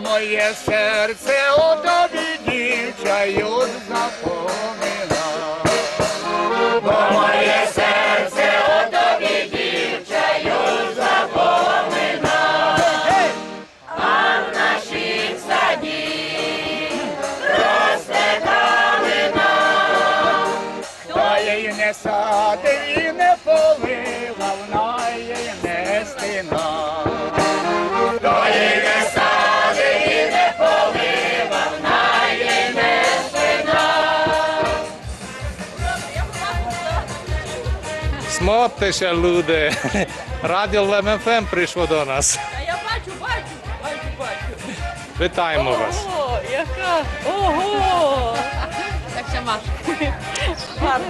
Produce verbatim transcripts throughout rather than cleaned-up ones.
Моє серце о тобі, дівча, юж запомина. Бо моє серце о тобі, дівча, юж запомина. А в нашім саді росте калина. Хто її не садив і не поливав, вона її не стина. Хто її не садив і не поливав, вона її не стина. Смотте ся, люде. Радіо Лем Ф М прийшло до нас. А я бачу, бачу, бачу, бачу. Вітаємо вас. Ого, яка! Ого! Так ся маш. Гарно.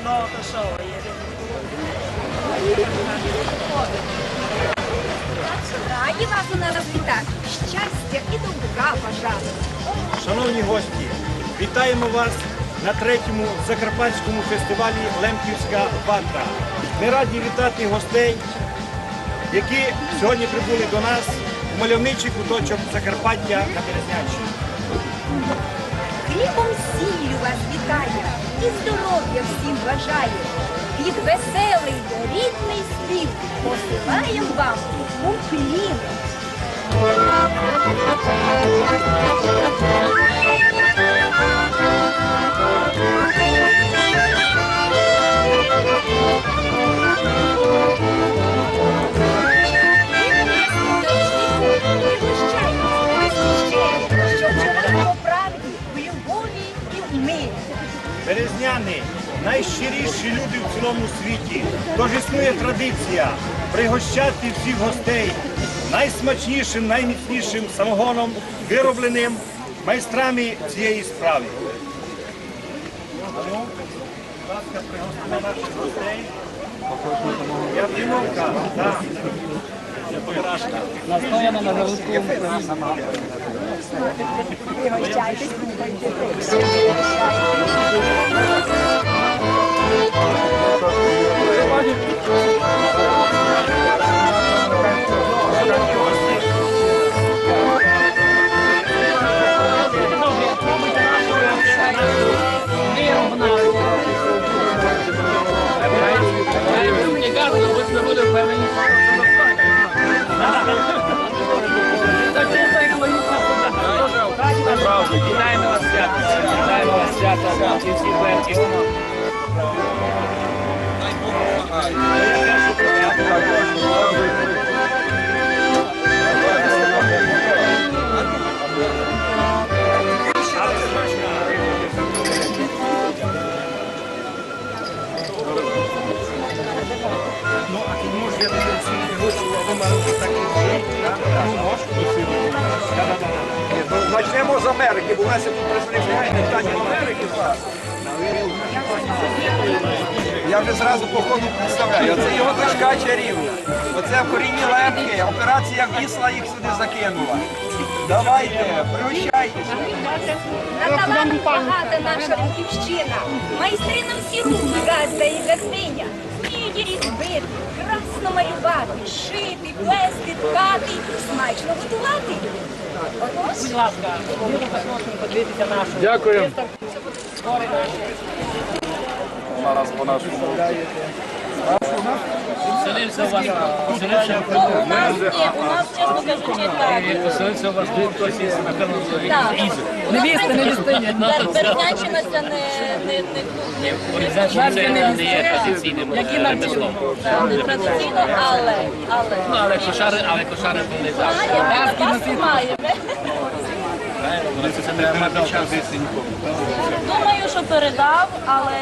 Ну, то що, раді вас у нас вітати. Щастя і добра бажати. Шановні гості, вітаємо вас на третьому закарпатському фестивалі «Лемківська ватра». Ми раді вітати гостей, які сьогодні прибули до нас у мальовничий куточок Закарпаття на Березнянщині. Хлібом сіллю вас вітає і здоров'я всім бажає. Під веселий рідний спів посилаєм вам уклін. Щоб жили по правді, в любові і в мирі. Березняни — найщиріші люди в цілому світі, тож існує традиція пригощати всіх гостей найсмачнішим, найміцнішим самогоном, виробленим майстрами цієї справи. Будь ласка, пригостимо наших гостей. Я вінок, так. Настояна на заводському. Вітаємо вас з святом, вітаємо вас з святом, і всіх гостей. Ну, а ти можеш, я тобі всі гроші, або маю такі, так? Ну, можеш? Ну, почнемо з Америки, бо у нас тут представник питання Америки, так. Я вже зразу по ходу представляю. Оце його дочка чарівна. Оце корінні лемки, операція Вісла їх сюди закинула. Давайте, пригощайтеся. На талант багата наша Лемківщина. Майстри на всі руки, ґазда і ґаздиня. Вміють різьбити, красно малювати, шити, плести, ткати, смачно готувати. Отож. Будь ласка, щиро запрошуємо подивитися нашу виставку. Дякую. Зараз по нашому. Вселився у вас, вселився. Ну, у нас, ні, у нас, чесно кажучи, так. Вселився у вас тут хтось із, напевно, з... Так. Невіста, невіста, ні. Бер-, Березнянщина — це не, не, не клуб. Ні, Березнянщина не є традиційним, е, ремеслом. Так, не традиційно, але, але. Ну, але кошари, але кошари були завжди. Маємо, у нас маємо. Правильно, це треба мати час. Думаю, що передав, але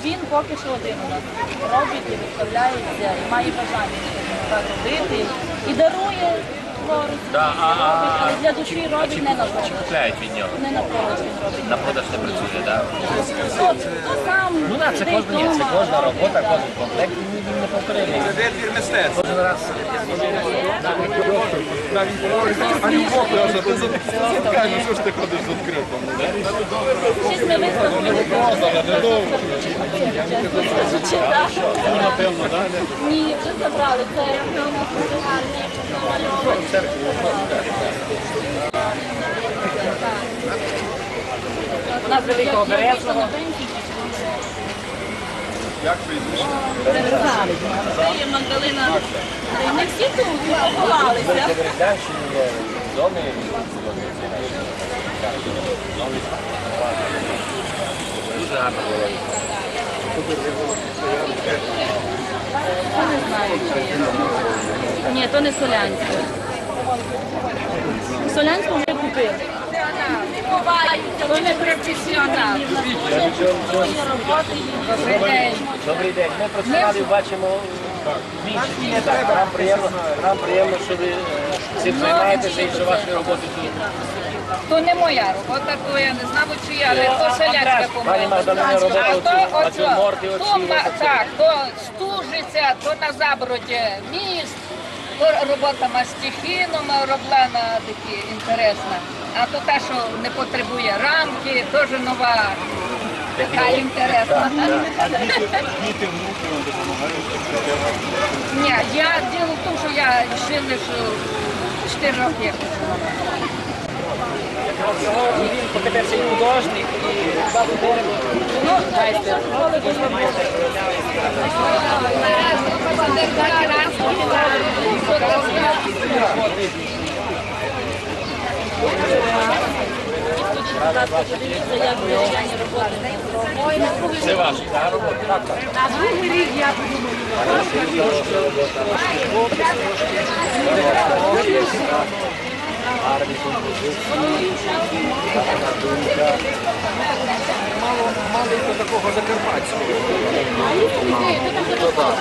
він поки що один у нас робить і виставляється, і має бажання так робити, і дарує твору, а, а, а для душі робить, не на продаж. Чи купляють від нього? Не на продаж він робить. На продаж не працює, так? То, то сам. Ну, так, це кожна, ні, це кожна робота, кожен комплект. Це де двір мистецтва. Та він говорить, а любов, каже, ти за- скажи, що ж ти ходиш з відкритим? Щось ми виставили. Роза, недовго. Читав. Напевно, так? Ні, вже забрали. Це у нас великого березного. Як прізвище? Це є Магдалина. Не всі тут поховалися. Дуже гарно було. Ні, то не Солянське. Солянську вже купили. Вони професіонали. Добрий день. Ми працювали, бачимо, більше. Нам приємно, нам приємно, що ви, е, цим займаєтеся і що ваші роботи тут. То не моя робота, то я не знаю, чи я, але то селянська команда. Пані Магдалина, робота. А то оцю, оцю морти, то оці, ма-, оці. Так, то Стужиця, то на Заброді міст. Ро-, робота мастихіном роблена, така інтересна. А то та, що не потребує рамки, теж нова, така інтересна. Так, так. А діти, діти, внуки вам допомагають? Ні, я, діло в тому, що я ще лише чотири роки. Він поки перший художник і два дерева. Ну, майстер. Це ваші, так, роботи? Так, так. На другий рік я буду малювати. Гарні композиції, гарна думка. Мало, мало такого закарпатського. Ну, так.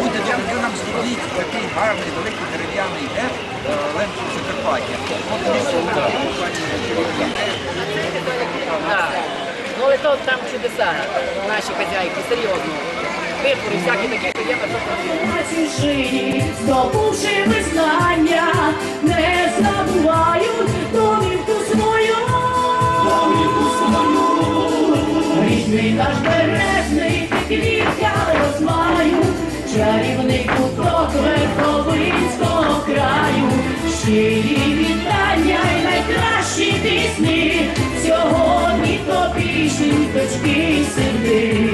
Будьте, ви, ви нам зробіть такий гарний, великий дерев'яний герб, е, Лемків Закарпаття. От ми сьогодні, пані Вікторія, Так. Ну, але то там чудеса, наші хазяйки, серйозно. Витвори всякі такі, що є на що подивитися. Чужі, здобувши визнання, не забувають домівку свою. Домівку свою. Рідний наш березний, ти квітка розмаю, чарівний куток Верховинського краю. Щирі вітання й найкращі пісні сьогодні тобі шлють дочки й сини.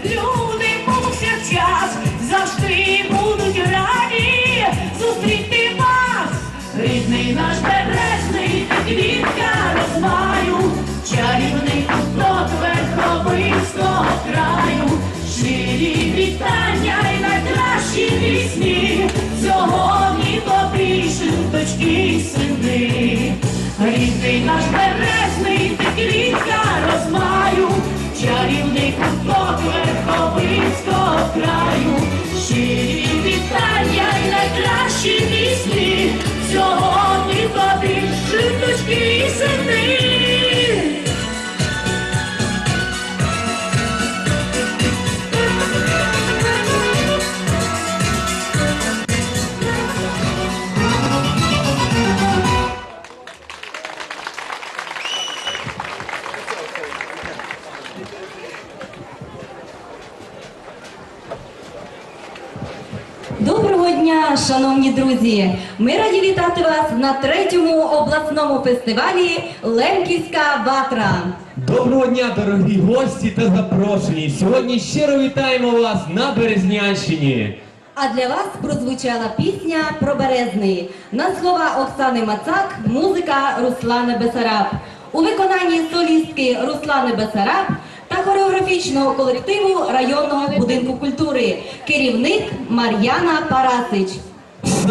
Люди повсякчас завжди будуть раді зустріти вас. Рідний наш березний, квітка розмаю, чарівний куток Верховинського краю. Щирі вітання й найкращі пісні сьогодні тобі шлють дочки й сини. Рідний наш березний, ти квітка розмаю, чарівний куток Верховинського краю. Щирі вітання й найкращі пісні сьогодні тобі шлють дочки й сини. Доброго дня, шановні друзі! Ми раді вітати вас на третьому обласному фестивалі «Лемківська ватра». Доброго дня, дорогі гості та запрошені! Сьогодні щиро вітаємо вас на Березнянщині! А для вас прозвучала пісня про Березний на слова Оксани Мацак, музика Руслана Бесараб у виконанні солістки Руслани Бесараб та хореографічного колективу районного будинку культури, керівник Мар'яна Парасич.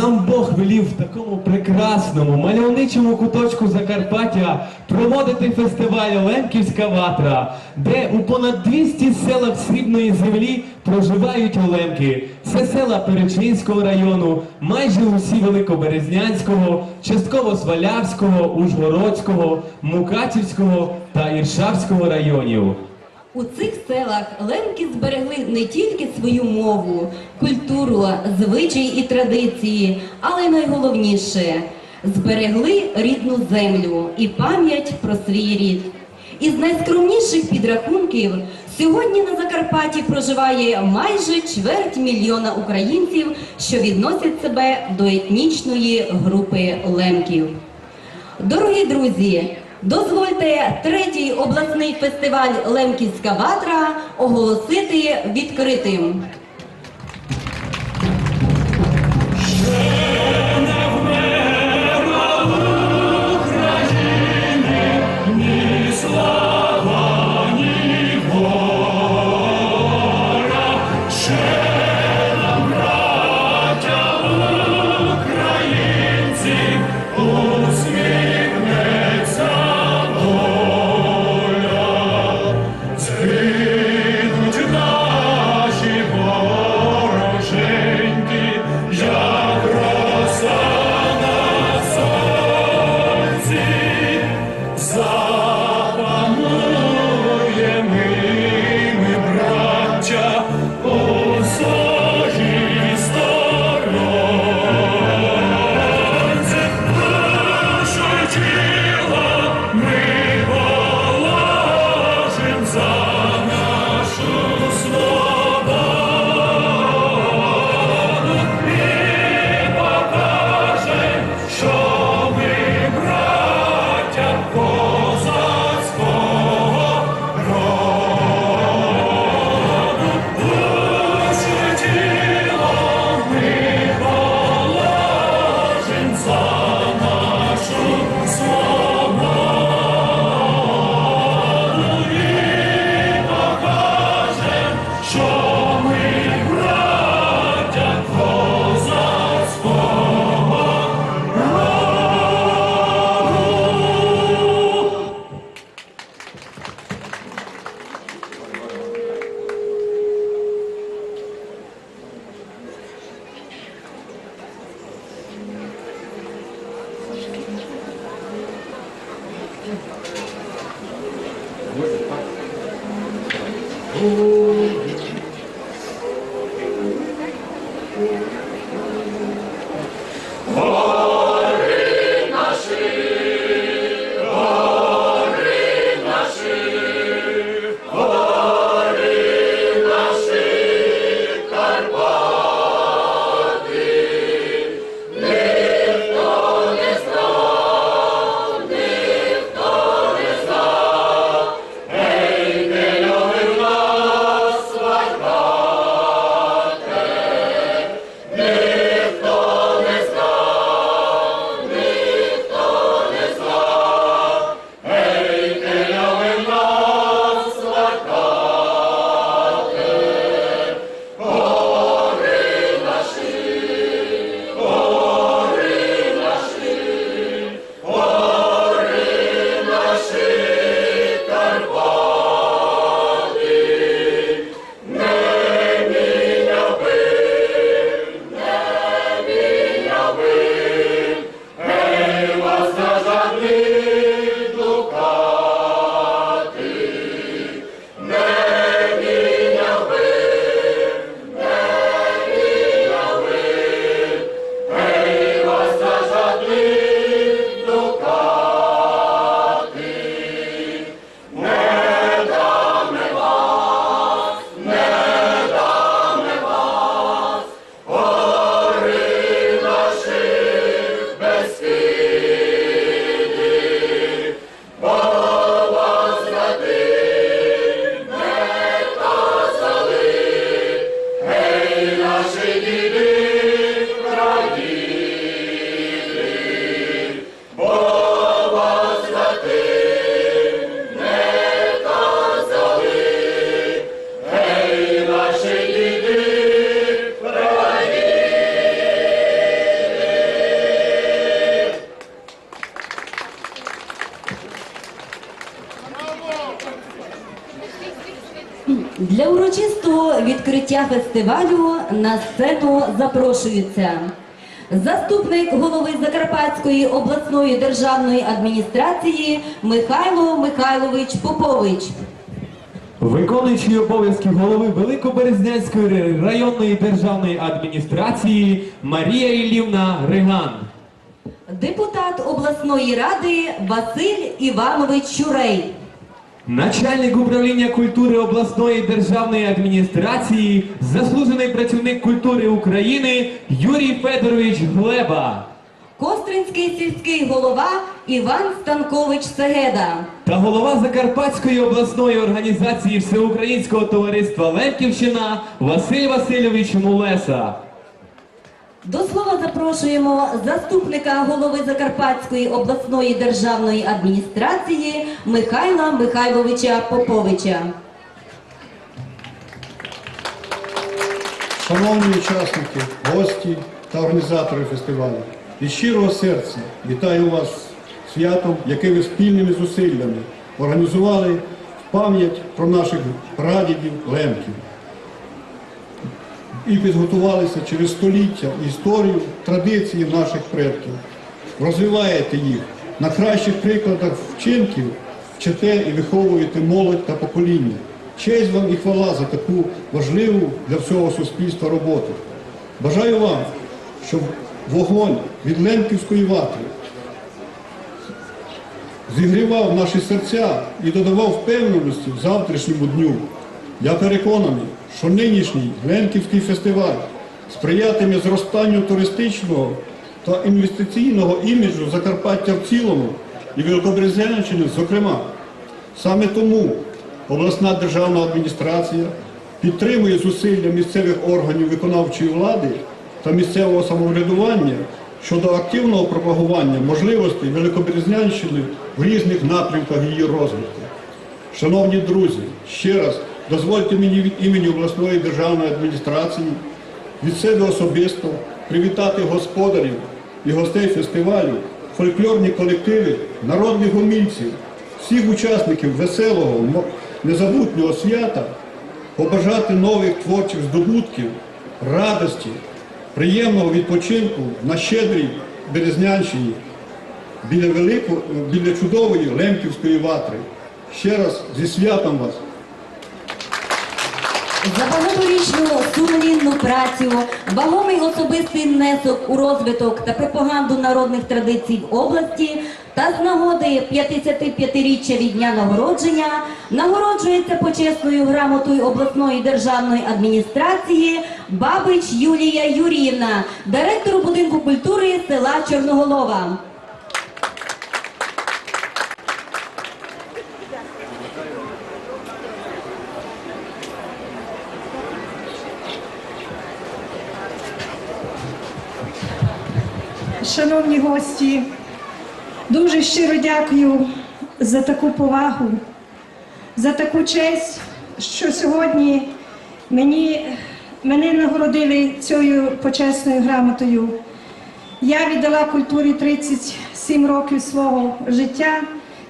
Сам Бог велів в такому прекрасному, мальовничому куточку Закарпаття проводити фестиваль «Лемківська ватра», де у понад двісті селах срібної землі проживають лемки. Це села Перечинського району, майже усі Великоберезнянського, частково Свалявського, Ужгородського, Мукачівського та Іршавського районів. У цих селах лемки зберегли не тільки свою мову, культуру, звичаї і традиції, але й найголовніше — зберегли рідну землю і пам'ять про свій рід. Із найскромніших підрахунків, сьогодні на Закарпатті проживає майже чверть мільйона українців, що відносять себе до етнічної групи лемків. Дорогі друзі, дозвольте третій обласний фестиваль «Лемківська ватра» оголосити відкритим. Згинуть наші вороженьки, як роса на сонці. Запануєме ми, браття, у своїй сторонці. Душу й тіло ми положим за нашу свободу і покажем, що ми браття козацького роду. Душу й тіло ми положим за нашу свободу і покажем, що ми браття козацького роду. Фестивалю на сцену запрошується заступник голови Закарпатської обласної державної адміністрації Михайло Михайлович Попович. Виконуючий обов'язки голови Великоберезнянської районної державної адміністрації Марія Іллівна Риган. Депутат обласної ради Василь Іванович Чурей. Начальник управління культури обласної державної адміністрації, заслужений працівник культури України Юрій Федорович Глеба. Костринський сільський голова Іван Станкович Сегеда. Та голова Закарпатської обласної організації Всеукраїнського товариства Лемківщина Василь Васильович Мулеса. До слова запрошуємо заступника голови Закарпатської обласної державної адміністрації Михайла Михайловича Поповича. Шановні учасники, гості та організатори фестивалю, від щирого серця вітаю вас з святом, яке ви спільними зусиллями організували в пам'ять про наших прадідів лемків і підготувалися через століття історію, традиції наших предків. Розвиваєте їх, на кращих прикладах вчинків вчите і виховуєте молодь та покоління. Честь вам і хвала за таку важливу для всього суспільства роботу. Бажаю вам, щоб вогонь від лемківської ватри зігрівав наші серця і додавав впевненості в завтрашньому дню. Я переконаний, що нинішній лемківський фестиваль сприятиме зростанню туристичного та інвестиційного іміджу Закарпаття в цілому і Великоберезнянщини зокрема. Саме тому обласна державна адміністрація підтримує зусилля місцевих органів виконавчої влади та місцевого самоврядування щодо активного пропагування можливостей Великоберезнянщини в різних напрямках її розвитку. Шановні друзі, ще раз дозвольте мені від імені обласної державної адміністрації, від себе особисто привітати господарів і гостей фестивалю, фольклорні колективи, народних умільців, всіх учасників веселого, мо-, незабутнього свята, побажати нових творчих здобутків, радості, приємного відпочинку на щедрій Березнянщині біля велико-, біля чудової Лемківської ватри. Ще раз зі святом вас! За багаторічну сумлінну працю, вагомий особистий внесок у розвиток та пропаганду народних традицій в області та з нагоди п'ятдесятип'ятиріччя від дня нагородження нагороджується почесною грамотою обласної державної адміністрації Бабич Юлія Юріївна, директору будинку культури села Чорноголова. Шановні гості, дуже щиро дякую за таку повагу, за таку честь, що сьогодні мені, мене нагородили цією почесною грамотою. Я віддала культурі тридцять сім років свого життя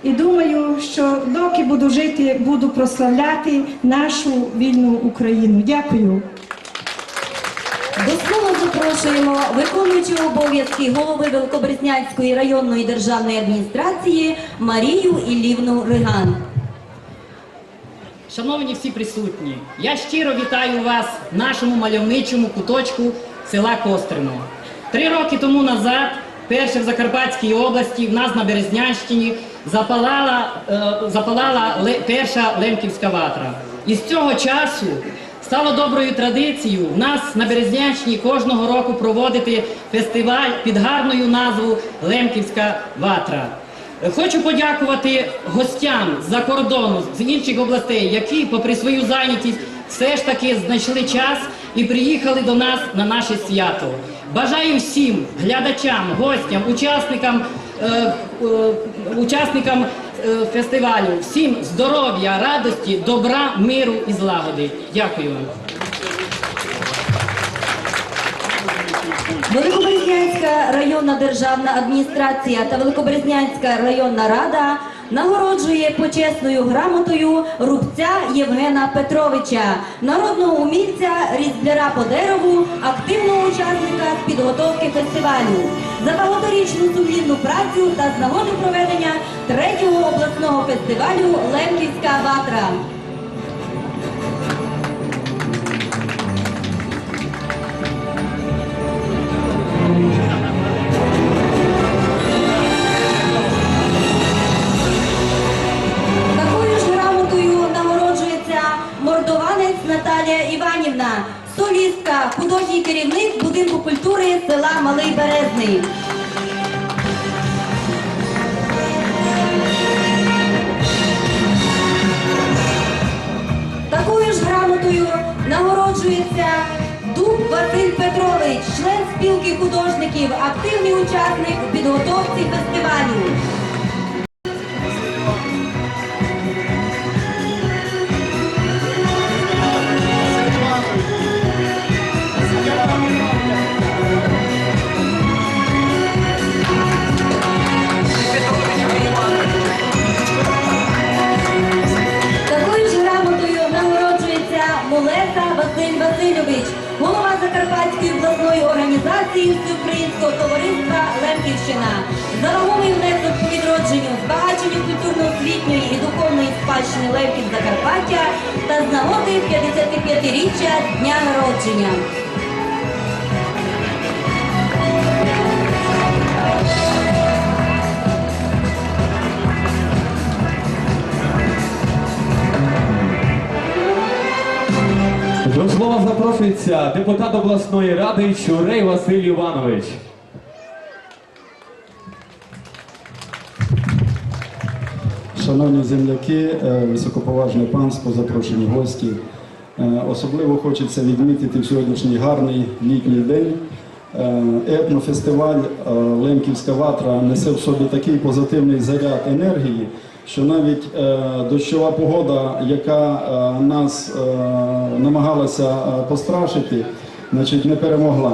і думаю, що доки буду жити, буду прославляти нашу вільну Україну. Дякую. До слова запрошуємо виконуючу обов'язки голови Великоберезнянської районної державної адміністрації Марію Іллівну Риган. Шановні всі присутні, я щиро вітаю вас в нашому мальовничому куточку села Кострино. Три роки тому назад, перше в Закарпатській області, в нас на Березнянщині, запалала, е, запалала ле-, перша лемківська ватра. І з цього часу стало доброю традицією в нас на Березнянщині кожного року проводити фестиваль під гарною назвою Лемківська ватра. Хочу подякувати гостям з-за кордону, з інших областей, які, попри свою зайнятість, все ж таки знайшли час і приїхали до нас на наше свято. Бажаю всім глядачам, гостям, учасникам, е, е, учасникам, е, фестивалю, всім здоров'я, радості, добра, миру і злагоди. Дякую вам. Великоберезнянська районна державна адміністрація та Великоберезнянська районна рада Нагороджує почесною грамотою Рубця Євгена Петровича, народного умільця, різбляра по дереву, активного учасника з підготовки фестивалю, за багаторічну сумлінну працю та з нагоди проведення третього обласного фестивалю «Лемківська ватра». Такою ж грамотою нагороджується Мордованець Наталія Іванівна, солістка, художній керівник будинку культури села Малий Березний. Такою ж грамотою нагороджується Дуб Василь Петрович, член спілки художників, активний учасник підготовки фестивалю. Такою ж грамотою нагороджується Мулеса Василь Васильович, голова Закарпатської обласної організації Всеукраїнського товариства «Лемківщина», за вагомий внесок у відродженню, збагаченню культурно-освітньої і духовної спадщини лемків Закарпаття та з нагоди п'ятдесятип'ятиріччя дня народження. До слова запрошується депутат обласної ради Чурей Василь Іванович. Шановні земляки, е, високоповажне панство, запрошені гості. Е, особливо хочеться відмітити в сьогоднішній гарний літній день, е, етнофестиваль, е, «Лемківська ватра» несе в собі такий позитивний заряд енергії, що навіть, е, дощова погода, яка, е, нас, е, намагалася, е, пострашити, значить, не перемогла.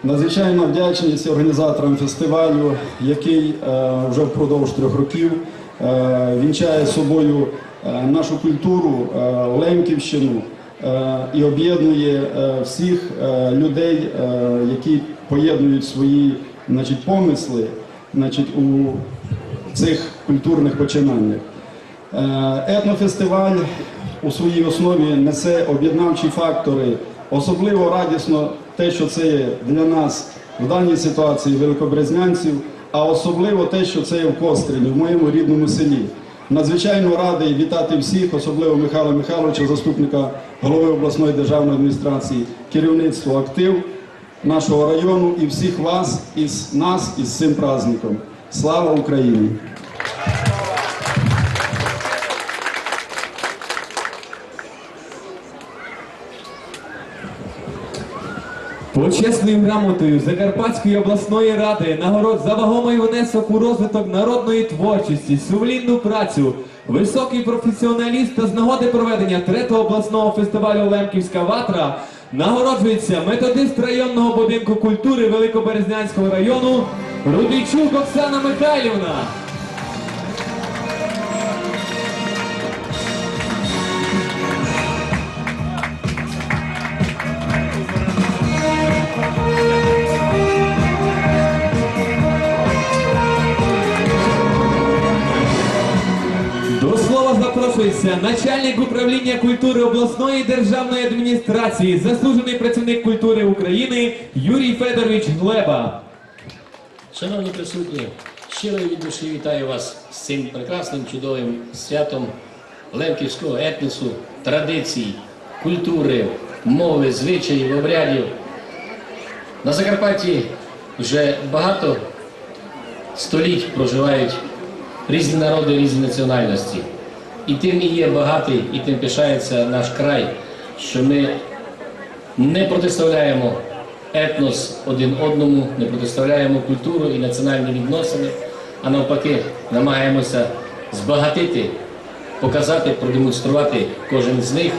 Надзвичайна вдячність організаторам фестивалю, який, е, вже впродовж трьох років, е, вінчає собою, е, нашу культуру, е, Лемківщину, е, і об'єднує, е, всіх, е, людей, е, які поєднують свої, значить, помисли, значить, у цих культурних починаннях. Е, етнофестиваль у своїй основі несе об'єднавчі фактори. Особливо радісно те, що це є для нас в даній ситуації, великоберезнянців, а особливо те, що це є в Кострені, в моєму рідному селі. Надзвичайно радий вітати всіх, особливо Михайла Михайловича, заступника голови обласної державної адміністрації, керівництво, актив нашого району і всіх вас із нас із цим праздником. Слава Україні! Почесною грамотою Закарпатської обласної ради нагород за вагомий внесок у розвиток народної творчості, сумлінну працю, високий професіоналізм та з нагоди проведення третього обласного фестивалю «Лемківська ватра» нагороджується методист районного будинку культури Великоберезнянського району Рудичук Оксана Михайлівна. До слова запрошується начальник управління культури обласної державної адміністрації, заслужений працівник культури України Юрій Федорович Глеба. Шановні присутні, щиро і від душі вітаю вас з цим прекрасним, чудовим святом лемківського етносу, традицій, культури, мови, звичаїв, обрядів. На Закарпатті вже багато століть проживають різні народи, різні національності. І тим і є багатий, і тим пишається наш край, що ми не протиставляємо етнос один одному, не протиставляємо культуру і національні відносини, а навпаки, намагаємося збагатити, показати, продемонструвати кожен з них.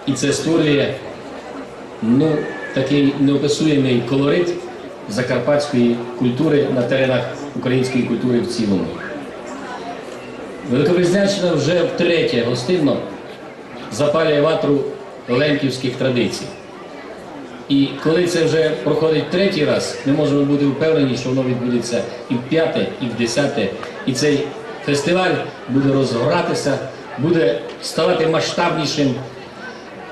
І це створює, ну, такий неописуємий колорит закарпатської культури на теренах української культури в цілому. Великоберезнянщина вже втретє гостинно запалює ватру лемківських традицій. І коли це вже проходить третій раз, ми можемо бути впевнені, що воно відбудеться і в п'яте, і в десяте. І цей фестиваль буде розгоратися, буде ставати масштабнішим.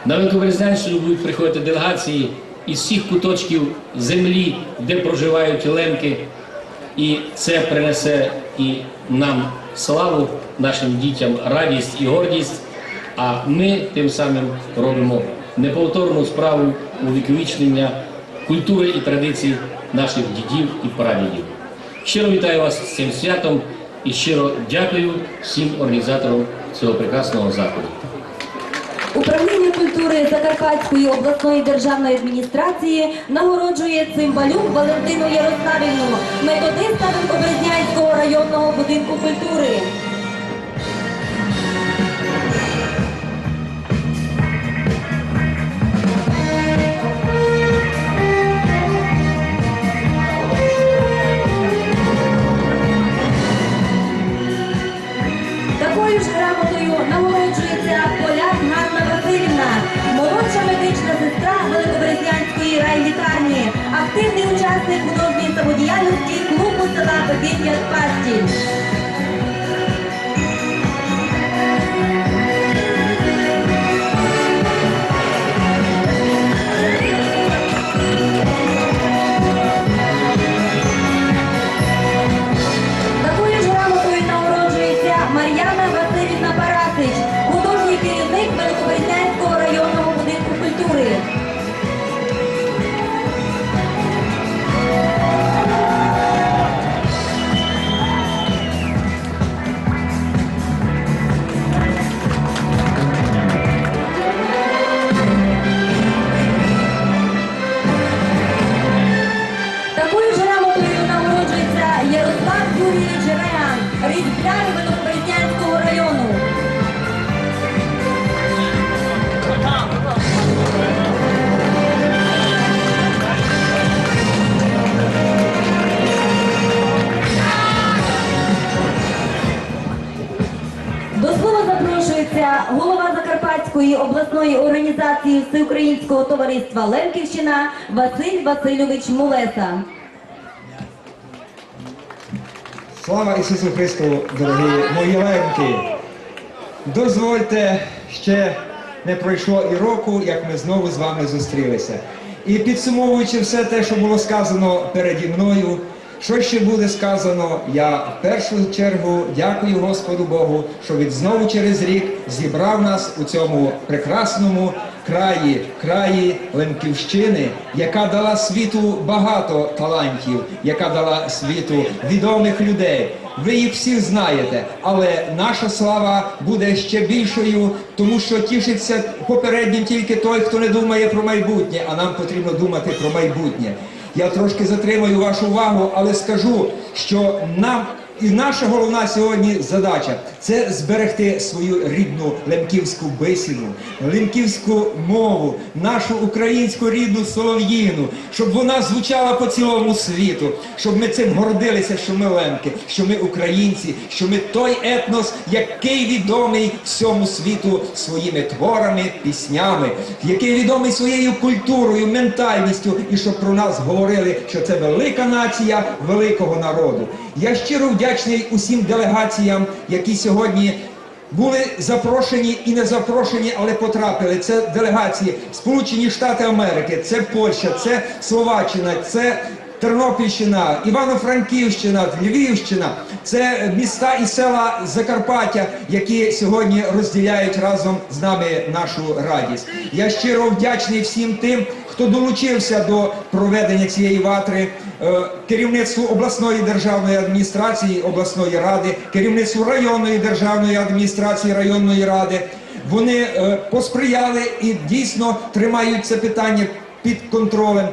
На Великоберезнянщину будуть приходити делегації із всіх куточків землі, де проживають лемки. І це принесе і нам славу, нашим дітям радість і гордість. А ми тим самим робимо неповторну справу увіковічнення культури і традицій наших дідів і прадідів. Щиро вітаю вас з цим святом і щиро дякую всім організаторам цього прекрасного заходу. Управління культури Закарпатської обласної державної адміністрації нагороджує Цимбалюк Валентину Ярославівну, методиста Великоберезнянського районного будинку культури. Такою ж грамотою нагороджується Поляк Ганна Василівна, молодша медична сестра Великоберезнянської райлікарні, активний учасник художньої самодіяльності клубу села Пекиня Пастіль. Такою ж грамотою нагороджується Мар'яна Василівна Парасич, художній керівник Великоберезнянського районного будинку культури. Такою ж грамотою нагороджується Ярослав Юрійович Реан, різбляр Великоберезнянського району. До слова запрошується голова Закарпатської обласної організації Всеукраїнського товариства Лемківщина Василь Васильович Мулеса. Слава Ісусу Христу, дорогі мої лемки! Дозвольте, ще не пройшло і року, як ми знову з вами зустрілися. І підсумовуючи все те, що було сказано переді мною, що ще буде сказано, я в першу чергу дякую Господу Богу, що Він знову через рік зібрав нас у цьому прекрасному краї, краї Лемківщини, яка дала світу багато талантів, яка дала світу відомих людей. Ви їх всіх знаєте, але наша слава буде ще більшою, тому що тішиться попереднім тільки той, хто не думає про майбутнє, а нам потрібно думати про майбутнє. Я трошки затримаю вашу увагу, але скажу, що нам і наша головна сьогодні задача — це зберегти свою рідну лемківську бесіду, лемківську мову, нашу українську рідну солов'їну, щоб вона звучала по цілому світу, щоб ми цим гордилися, що ми лемки, що ми українці, що ми той етнос, який відомий всьому світу своїми творами, піснями, який відомий своєю культурою, ментальністю, і щоб про нас говорили, що це велика нація великого народу. Я щиро вдячний усім делегаціям, які сьогодні були запрошені і не запрошені, але потрапили. Це делегації Сполучені Штати Америки, це Польща, це Словаччина, це Тернопільщина, Івано-Франківщина, Львівщина. Це міста і села Закарпаття, які сьогодні розділяють разом з нами нашу радість. Я щиро вдячний всім тим, хто долучився до проведення цієї ватри, е, керівництву обласної державної адміністрації, обласної ради, керівництву районної державної адміністрації, районної ради. Вони, е, посприяли і дійсно тримають це питання під контролем.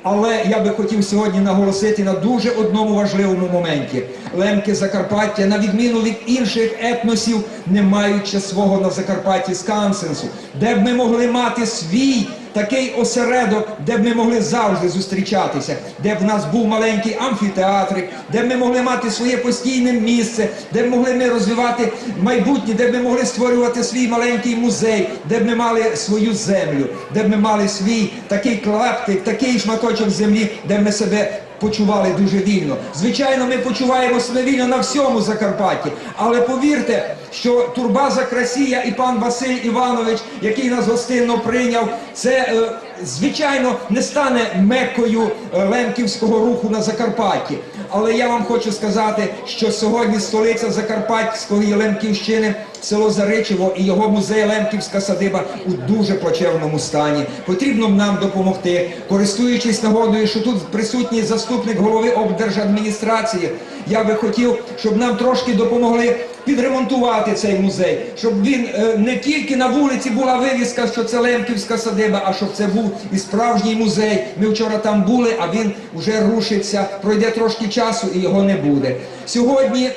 Але я би хотів сьогодні наголосити на дуже одному важливому моменті. Лемки Закарпаття, на відміну від інших етносів, не мають ще свого на Закарпатті скансенсу, де б ми могли мати свій такий осередок, де б ми могли завжди зустрічатися, де б в нас був маленький амфітеатрик, де б ми могли мати своє постійне місце, де б могли ми розвивати майбутнє, де б ми могли створювати свій маленький музей, де б ми мали свою землю, де б ми мали свій такий клаптик, такий шматочок землі, де б ми себе почували дуже вільно. Звичайно, ми почуваємо себе вільно на всьому Закарпатті, але повірте, що турбаза Красія і пан Василь Іванович, який нас гостинно прийняв, це, е, звичайно, не стане меккою, е, лемківського руху на Закарпатті. Але я вам хочу сказати, що сьогодні столиця Закарпатської Лемківщини, село Заричево і його музей Лемківська садиба у дуже плачевному стані. Потрібно нам допомогти. Користуючись нагодою, що тут присутній заступник голови облдержадміністрації, я би хотів, щоб нам трошки допомогли підремонтувати цей музей, щоб він, е, не тільки на вулиці була вивіска, що це Лемківська садиба, а щоб це був і справжній музей. Ми вчора там були, а він вже рушиться. Пройде трошки часу і його не буде. Сьогодні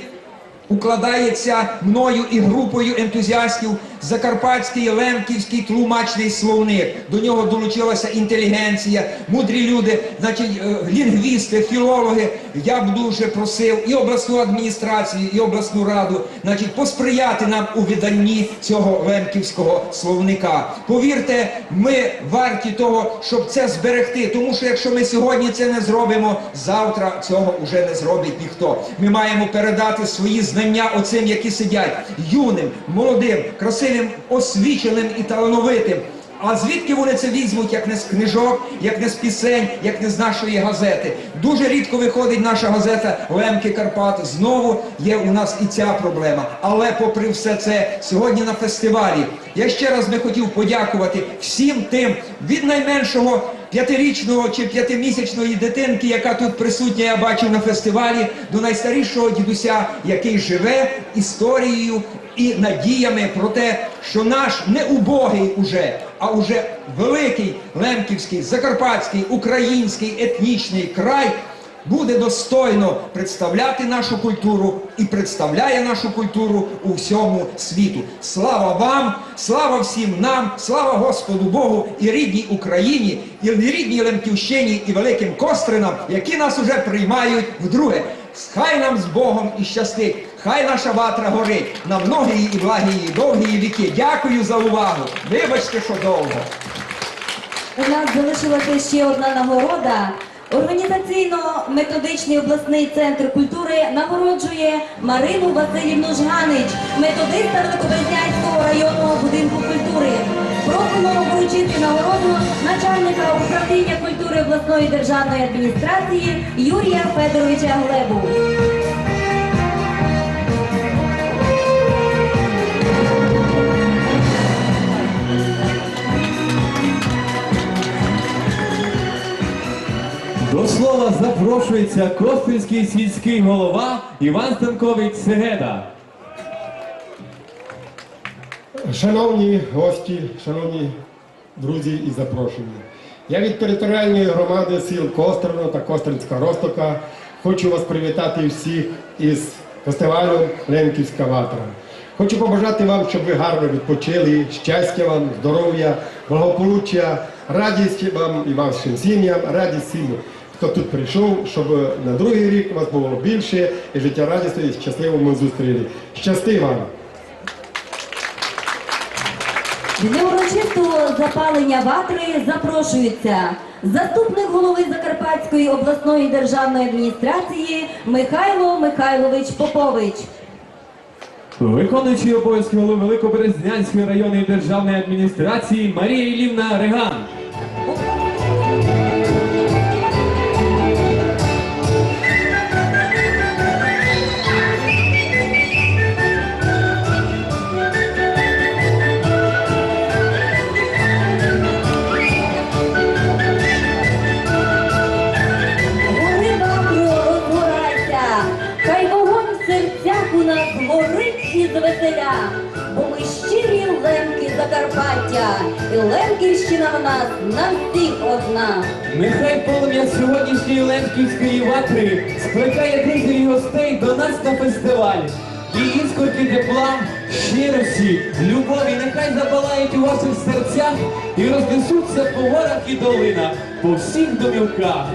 укладається мною і групою ентузіастів Закарпатський лемківський тлумачний словник. До нього долучилася інтелігенція, мудрі люди, значить, е, лінгвісти, філологи. Я б дуже просив і обласну адміністрацію, і обласну раду, значить, посприяти нам у виданні цього лемківського словника. Повірте, ми варті того, щоб це зберегти, тому що якщо ми сьогодні це не зробимо, завтра цього вже не зробить ніхто. Ми маємо передати свої знання оцим, які сидять, юним, молодим, красивим, освіченим і талановитим. А звідки вони це візьмуть, як не з книжок, як не з пісень, як не з нашої газети? Дуже рідко виходить наша газета «Лемки Карпат». Знову є у нас і ця проблема. Але попри все це, сьогодні на фестивалі я ще раз би хотів подякувати всім тим, від найменшого п'ятирічного чи п'ятимісячної дитинки, яка тут присутня, я бачив на фестивалі, до найстарішого дідуся, який живе історією і надіями про те, що наш не убогий уже, а уже великий лемківський, закарпатський, український етнічний край буде достойно представляти нашу культуру і представляє нашу культуру у всьому світу. Слава вам, слава всім нам, слава Господу Богу і рідній Україні, і рідній Лемківщині, і великим Костринам, які нас уже приймають вдруге. Хай нам з Богом і щастить, хай наша ватра горить на многії і благії, довгії віки. Дякую за увагу. Вибачте, що довго. У нас залишилася ще одна нагорода. Організаційно-методичний обласний центр культури нагороджує Марину Василівну Жганич, методиста Великоберезнянського районного будинку культури. Просимо вручити нагороду начальника управління культури обласної державної адміністрації Юрія Федоровича Глебу. До слова запрошується Костринський сільський голова Іван Станкович Сегеда. Шановні гості, шановні друзі і запрошені, я від територіальної громади сіл Кострино та Костринська Розтока хочу вас привітати всіх із фестивалем «Лемківська ватра». Хочу побажати вам, щоб ви гарно відпочили, щастя вам, здоров'я, благополуччя, радість вам і вашим сім'ям, радість всім, хто тут прийшов, щоб на другий рік у вас було більше і життя радісне і щасливо ми зустріли. Щасти вам! Для урочистого запалення ватри запрошується заступник голови Закарпатської обласної державної адміністрації Михайло Михайлович Попович. Виконуючий обов'язки голови Великоберезнянської районної державної адміністрації Марія Іллівна Реган. Гори ватро, розгорайся, хай вогонь в серцях у нас горить і звеселя, бо ми щирі лемки Закарпаття, і Лемківщина в нас на всіх одна. Нехай полум'я сьогоднішньої лемківської ватри скликає друзів і гостей до нас на фестиваль. І іскорки тепла, щирості, любові нехай запалають у ваших серцях і рознесуться по горах і долинах, по всіх домівках.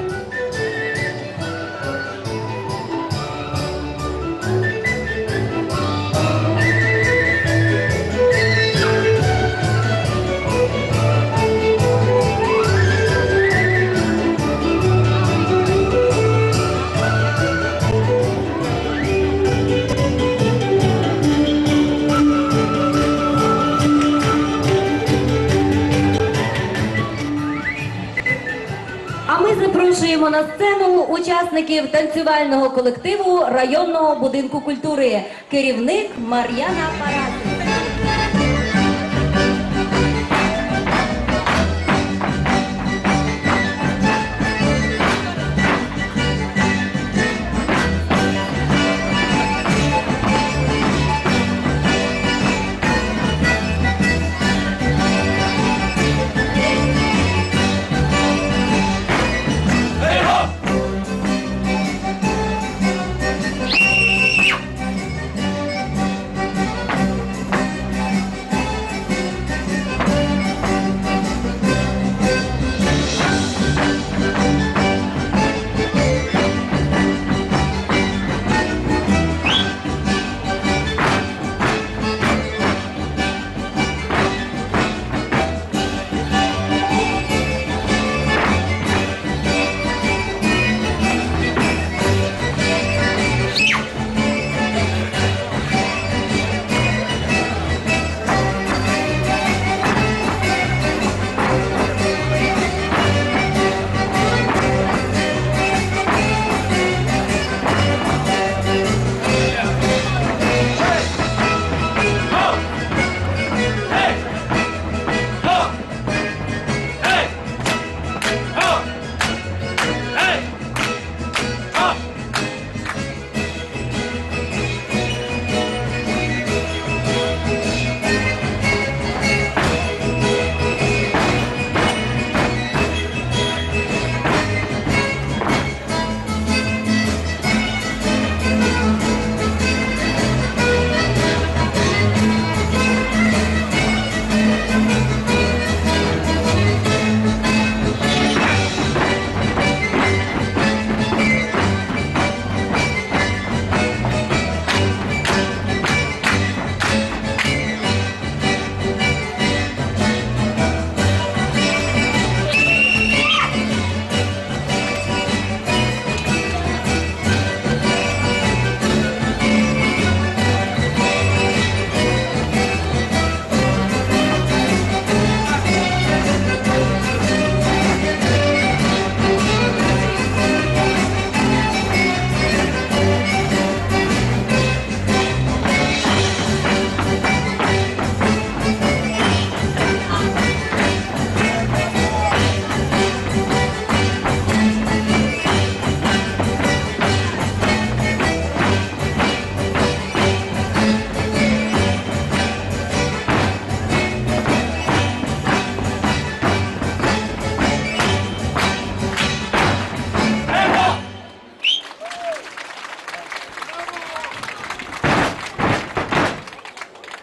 А ми запрошуємо на сцену учасників танцювального колективу районного будинку культури. Керівник Мар'яна Парасик.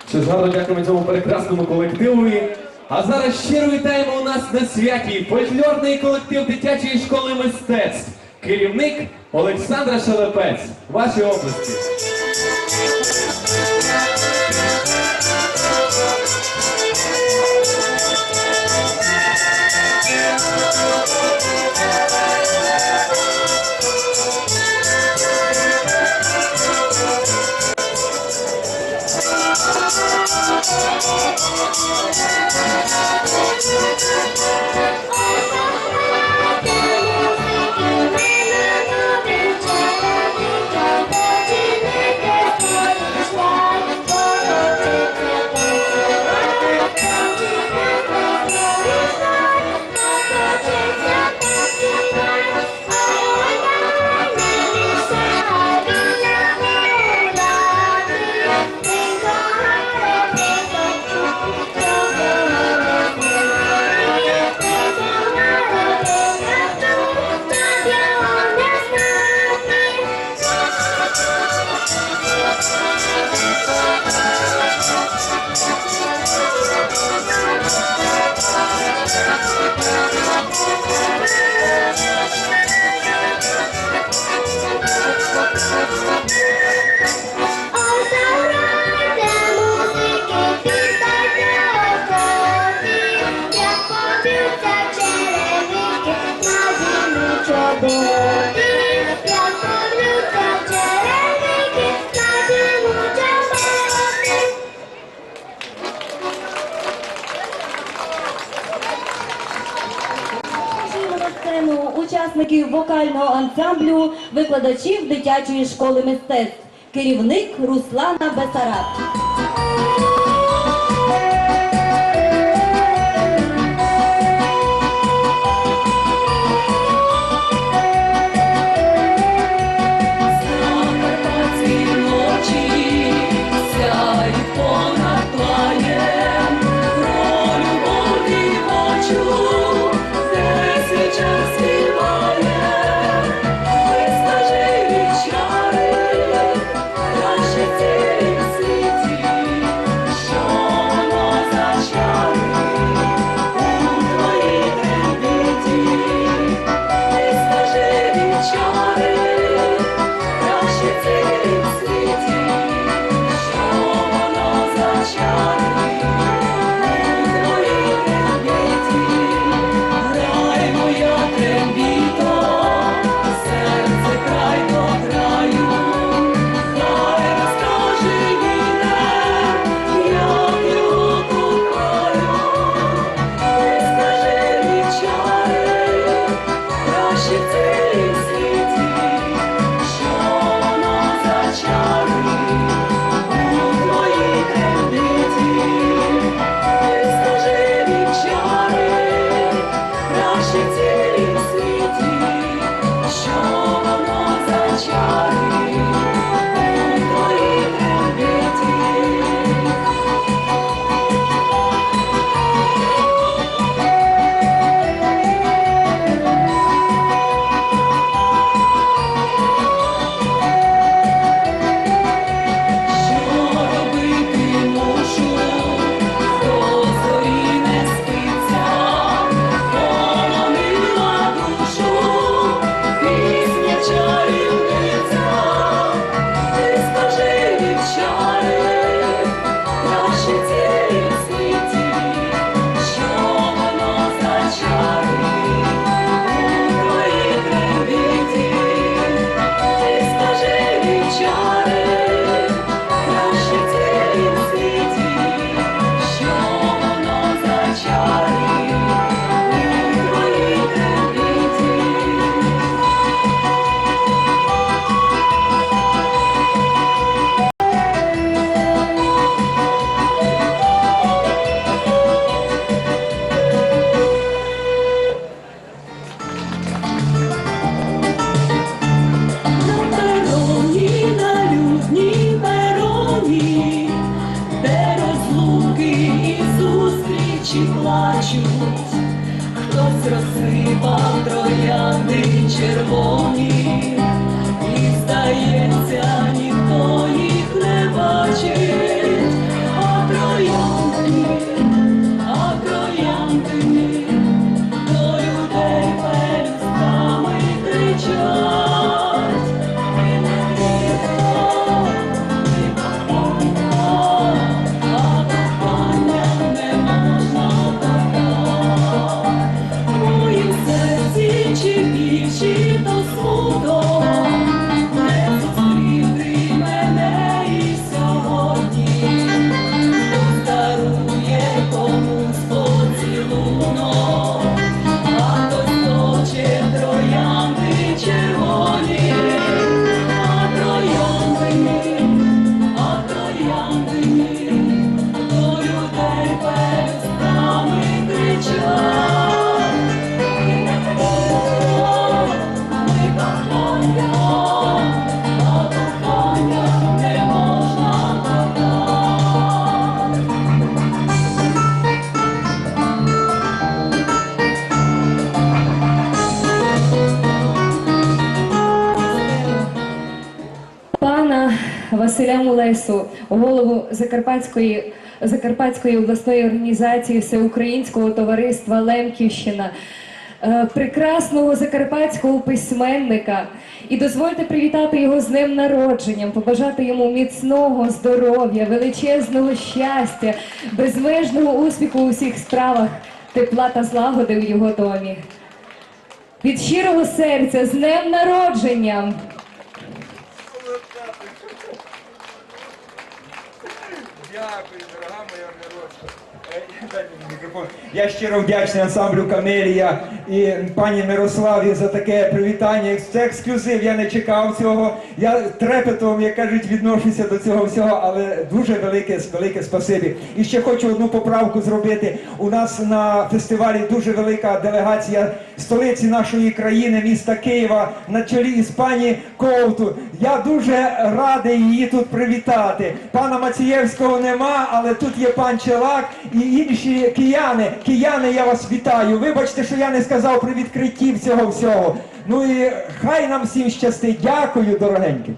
Що ж, гарно дякуємо цьому прекрасному колективу. А зараз щиро вітаємо у нас на святі фольклорний колектив дитячої школи мистецтв. Керівник Олександра Шелепець. Ваші оплески. Запрошуємо на сцену учасників вокального ансамблю, викладачів дитячої школи мистецтв. Керівник Руслана Бесараб. Закарпатські ночі сяють понад плаєм, про любов дівочу, де свіча співає, вистажи від чари. Краще в цілім світі, що воно за чари у твоїй трембіті. Ти скажи від чари, краще в цілім світі, що воно за чари у твоїй трембіті. Грай, моя трембіто, серце край до краю, хай розкаже вітер, як його кохаю. Ти скажи від чари, краще в цілім світі, що воно за чари у твоїй трембіті. Ти скажи від чари, краще в цілім світі, що воно за чари у твоїй трембіті. Що робити мушу, до зорі не спиться, поманила душу пісня чарівниця. Ти скажи від чари, краще в цілім світі, що воно за чари у твоїй трембіті. Ти скажи від чари, краще в цілім світі, що воно за чари у твоїй трембіті. На пероні, на люднім пероні, де розлуки і зустрічі плачуть, хтось розсипав троянди червоні, і, здається, ніхто їх не бачить. А троянди, а троянди до людей пелюстками кричать. І не вірно, і кохання, а кохання не можна так. У моїм серці чи біль, чи то смуток, не зустрів ти мене і сьогодні. Хтось дарує комусь поцілунок, а хтось точе троянди червоні. А троянди, а троянди до людей пелюстками кричать. Пана Василя Мулесу, голову Закарпатської, Закарпатської обласної організації Всеукраїнського товариства Лемківщина, е, прекрасного закарпатського письменника. І дозвольте привітати його з днем народження, побажати йому міцного здоров'я, величезного щастя, безмежного успіху у всіх справах, тепла та злагоди у його домі. Від щирого серця, з днем народження! Дякую, дорога моя Мирошка. Е, дай мені мікрофон. Я щиро вдячний ансамблю «Камелія» і пані Мирославі за таке привітання. Це ексклюзив, я не чекав цього. Я трепетом, як кажуть, відношуся до цього всього, але дуже велике, велике спасибі. І ще хочу одну поправку зробити. У нас на фестивалі дуже велика делегація столиці нашої країни, міста Києва, на чолі із пані Ковту. Я дуже радий її тут привітати. Пана Мацієвського нема, але тут є пан Челак і інші кияни. Кияни, я вас вітаю. Вибачте, що я не сказав при відкритті всього всього. Ну і хай нам всім щастить. Дякую, дорогенькі.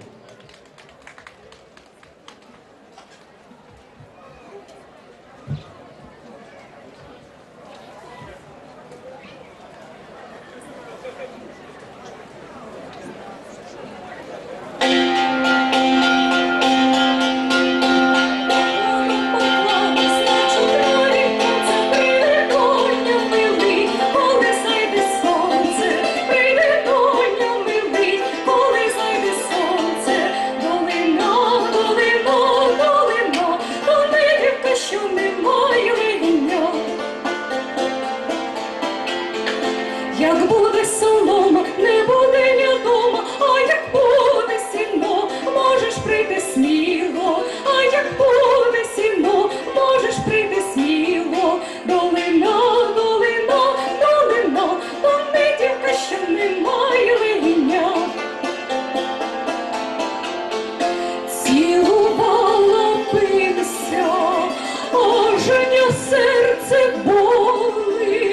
Як буде солома, не буде ня дома, а як буде сіно, можеш прийти сміло, а як буде сіно, можеш прийти сміло. Долино, долино, долино, то не дівка, що не має линя. Цілувала би ся, аж ня серце болить.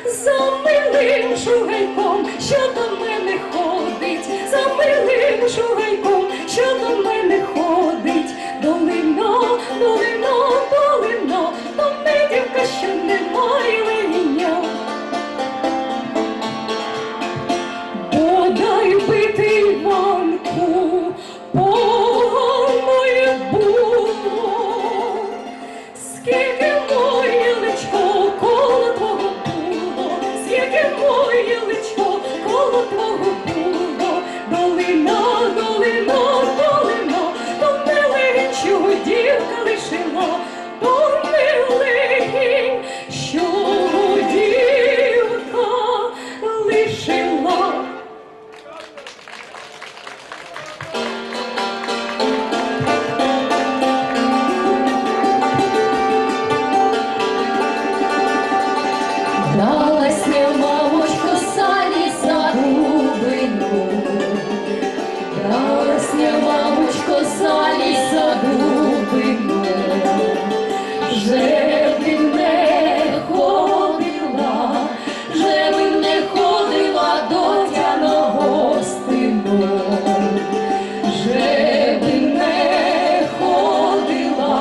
За милим шугайком, що до мене ходить, за милим шугайком, що до мене ходить. Долино, долино, долино, то не дівка, що не має линя. Бодай би ти, Іванку, помой було, скільки моє личко коло твого було, скільки моє личко коло твого було. Долино, долино, долино, то миленьку дівка лишила, то миленьку дівка лишила. Далась ня, мамочко, за ліс, за дубину, далась ня, мамочко, за ліс, за дубину, же б не ходила, же б не ходила до тя на гостину, же б не ходила,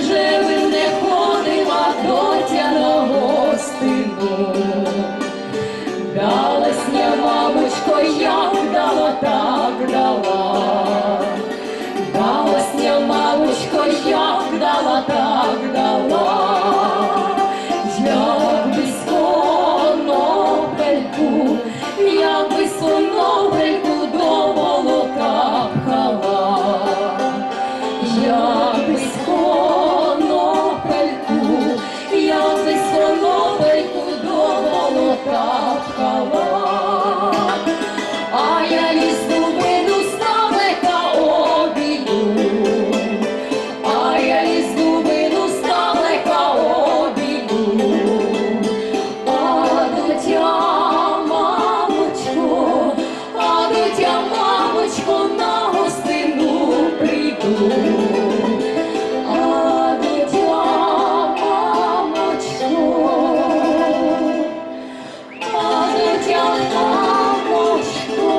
же б не ходила до тя на гостину. Далась ня, мамочко, як дала, так дала. Далась ня, мамочко, як дала, так дала. Як бысь конопельку, як бысь конопельку до болота пхала. Як бысь конопельку, як бысь конопельку до болота пхала. А я ліс дубину здалека обійду, а я ліс дубину здалека обійду. А до тя, мамочко, а до тя, мамочко, на гостину прийду. А до тя, мамочко, а до тя, мамочко,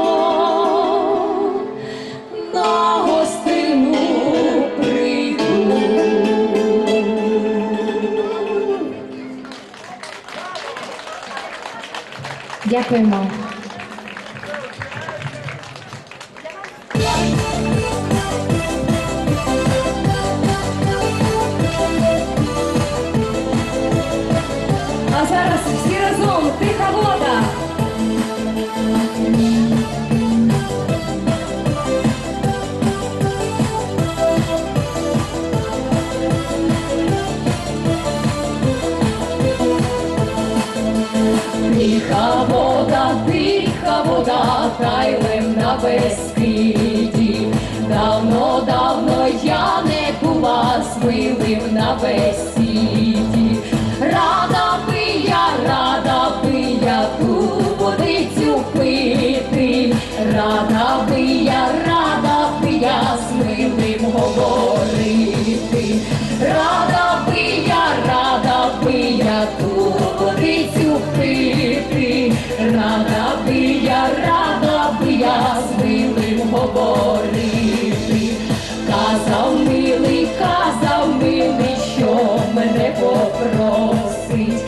на гостину прийду. Дякуємо. А зараз всі разом, «Тиха вода». Та тай лем на Бескиді. Давно, давно я не була з милим на бесіді. Рада би я, рада би я ту водицю пити. Рада би я, рада би я з милим говорити. Рада би я, рада би я ту водицю пити. Рада би я, рада би я з милим говорити. Казав милий, казав милий, що мене попросить,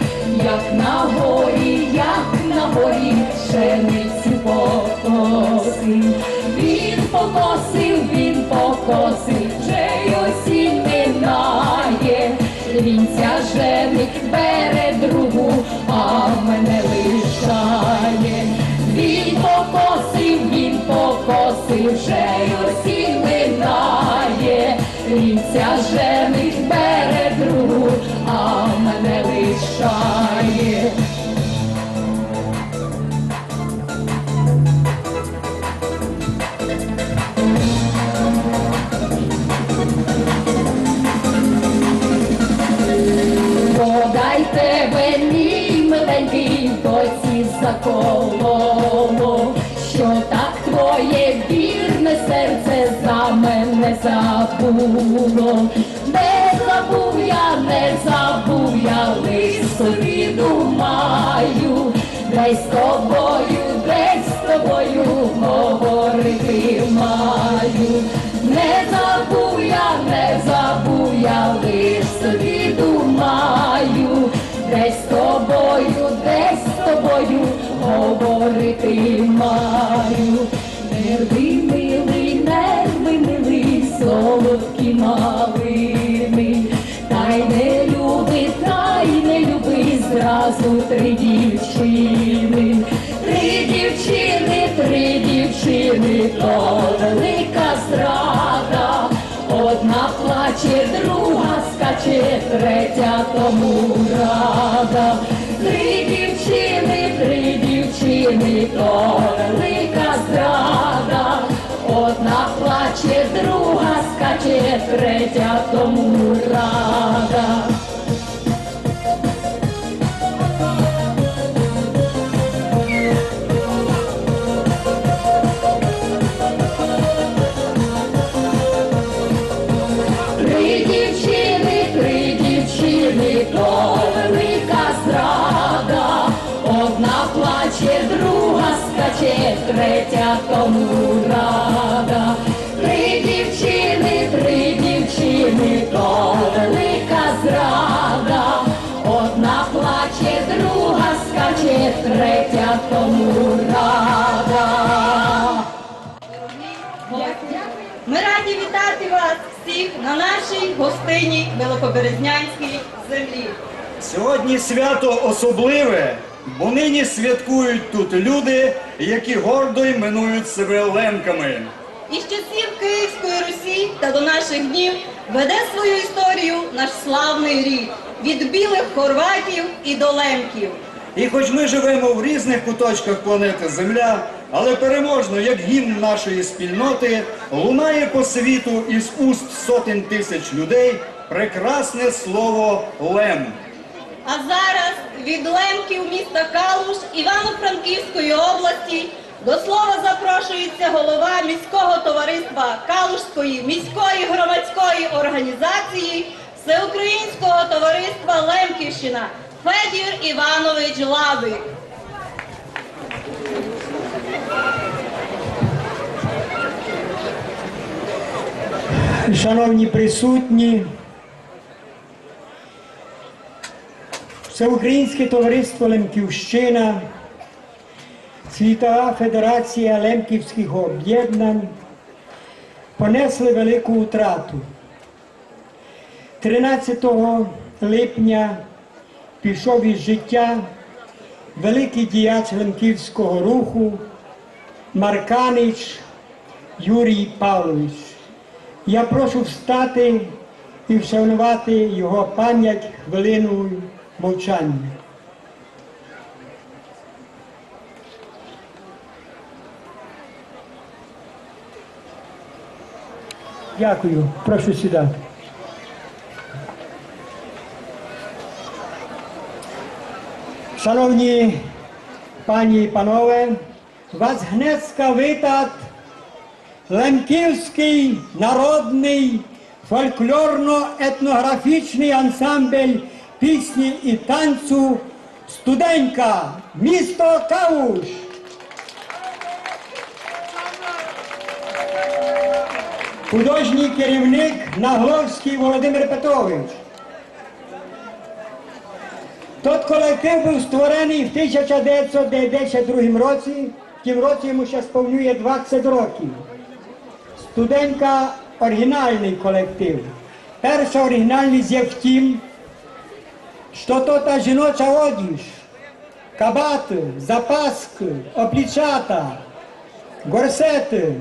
як на горі, як на горі пшеницю покосить. Він покосив, він покосив, вже й осінь минає. Він ся женить, бере другу, а мене лишає. Він покосив, він покосив, вже й осінь минає. Він ся женить, бере другу, а мене лишає. Подайте мені, миленький, досі заколо, що так твоє вірне серце за мене забуло. Не забув я, не забув я, лиш собі думаю, десь з тобою, десь з тобою говорити маю. Не забув я, не забув я, лиш собі думаю, десь з тобою, десь з тобою говорити маю. Нерви милі, нерви милі, солодкі малини. Тай не любить, тай не любить зразу три дівчини. Три дівчини, три дівчини, то велика зрада. Одна плаче, друга скаче, третя тому рада. Три дівчини, три дівчини, то велика зрада. Одна плаче, друга скаче, третя тому рада. Три дівчини, три дівчини, то велика зрада. Одна плаче, друга скаче, третя тому рада. Три дівчини, три дівчини, то велика зрада. Одна плаче, друга скаче, третя тому рада. Ми раді вітати вас всіх на нашій гостинній великоберезнянській землі. Сьогодні свято особливе, бо нині святкують тут люди, які гордо іменують себе лемками. Із часів Київської Русі та до наших днів веде свою історію наш славний рід, від білих хорватів і до лемків. І хоч ми живемо в різних куточках планети Земля, але переможно, як гімн нашої спільноти, лунає по світу із уст сотень тисяч людей прекрасне слово «лем». А зараз від лемків міста Калуш Івано-Франківської області до слова запрошується голова міського товариства Калушської міської громадської організації Всеукраїнського товариства Лемківщина Федір Іванович Лабик. Шановні присутні, Всеукраїнське товариство Лемківщина, Світова федерація лемківських об'єднань понесли велику втрату. Тринадцятого липня пішов із життя великий діяч лемківського руху Марканич Юрій Павлович. Я прошу встати і вшанувати його пам'ять хвилиною мовчання. Дякую. Прошу сідати. Шановні пані і панове, вас гнеска витат Лемківськый народный фольклорно-етнографічный ансамбль пісні і танцю «Студенька», місто Калуш. Художній керівник Нагловськый Володимир Петрович. Тот колектив быв створеный в тисяча девятсот девятдесят другім році. В тім році йому ся сповнює двадцять років. «Студенька» оригінальный колектив. Перша оригінальность є в тім, што то та жіноча одіж, кабаты, запаскы, облічата, горсеты,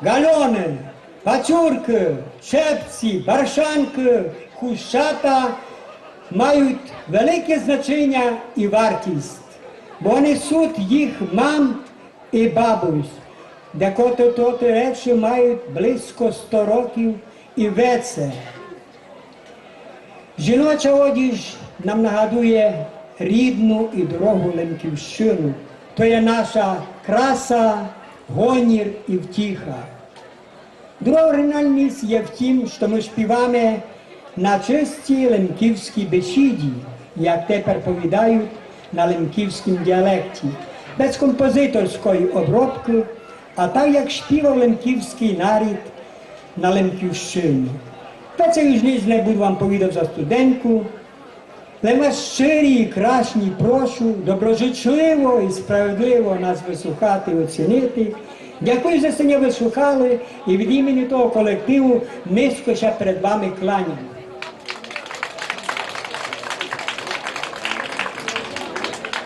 гальоны, пацюркы, чепці, баршанкы, хущата мають велике значеня і вартість, бо они суть їх мам і бабусь, декотрі тоты речы мають близько сто років і веце. Жіноча одіж нам нагадує рідну і дорогу Лемківщину. То є наша краса, гонір і втіха. Друга оригінальность є в тім, што мы шпіваме на чыстій лемківській бесіді, як тепер повідають, на лемківськім діалекті, без композиторської обробкы, а так, як шпівав лемківськый нарід на Лемківщині. Та ци уж ніч не буду вам повідати за «Студеньку», лем вас щирі і красні прошу доброжычливо і справедливо нас выслухати і оцінити. Дякую, што сте мене выслухали, і від імені того колективу низько ся перед вами кланям.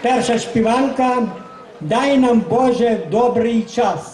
Перша шпіванка «Дай нам, Боже, добрый час».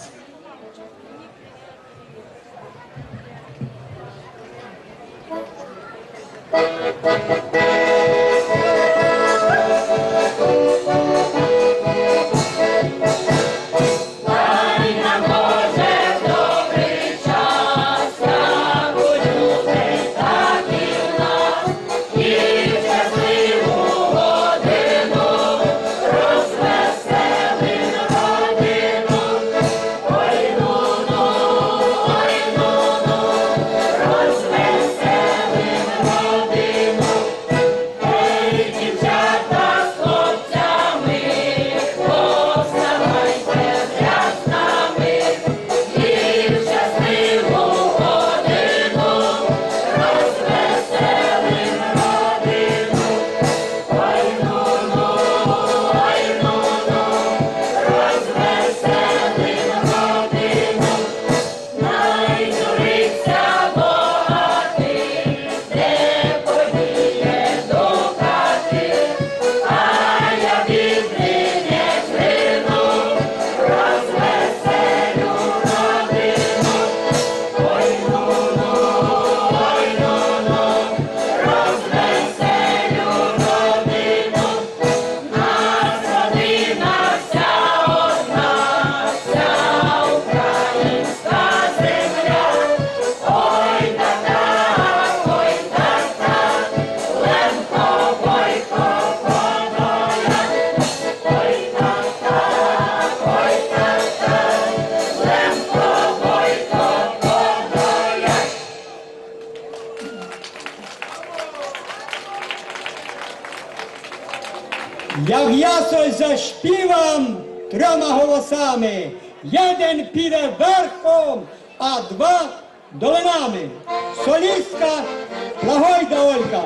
Як я сось зашпівам трьома голосами, єден піде верхом, а два долинами. Солістка Благойда Ольга.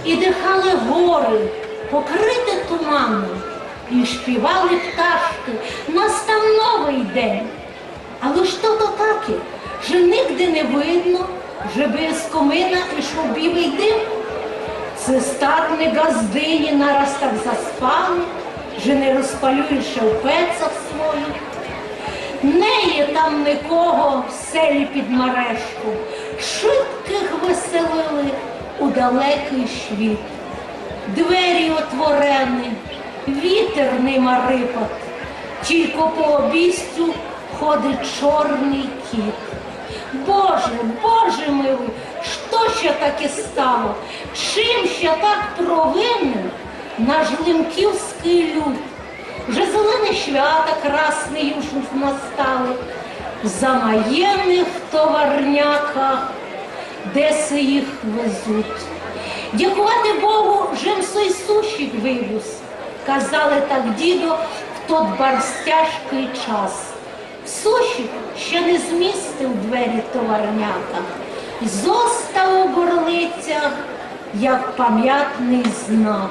И дыхали горы, покрыты туманом, и шпівали пташкы: настав новый день. Але што то таке, же нигде не видно, же бы из комина ішов білый дым? Ци статны ґаздыні нараз так заспали, же не розпалюють ся в пецах своїх? Не є там никого в селі Підмарешку, шыткых выселили у далекый світ. Двері отворены, вітер нима рипать, тілько по обістю ходить чорный кіт. Боже, Боже милый, што ся таке стало? Чим ся так провинив наш лемківськый люд? Вже зелені свята красні юж настали. В замаєных товарняках де ся їх везуть. Дякувати Богу, же м сой сушік вивуз, казали так дідо в тот барз тяжкый час. Сушік ся не змістив у двері товарняка, зостав у горлицях, як памятный знак.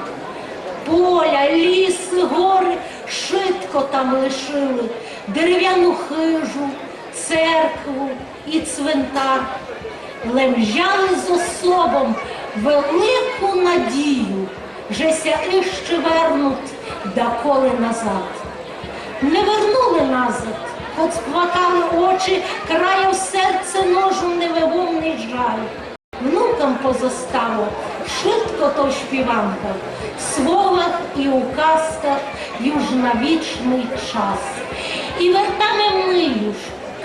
Поля, лісы, горы, шытко там лишили, деревяну хыжу, церкву и цвинтар. Лем взяли зо собом велику надію, же ся іщи вернуть даколи назад. Не вернули назад, хоц плакали очі, краяв серце ножу невимовный жаль. Внукам позостало шытко то в шпіванках, в словах и у казках юж на вічный час. И вертаме мы юж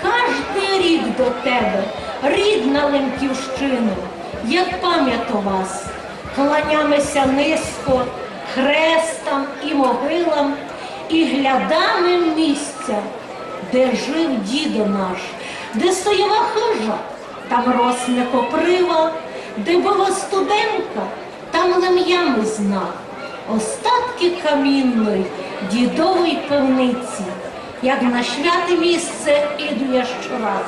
каждый рік до тебе, рідна Лемківщино, як память о вас. Кланяме ся низько хрестам и могилам и глядаме місця, де жив дідо наш, де стояла хыжа, там росне коприва, де была студенка, там лем ямы знак. Остатки камінной дідовой пивниці, як на святе місце, іду я щораз.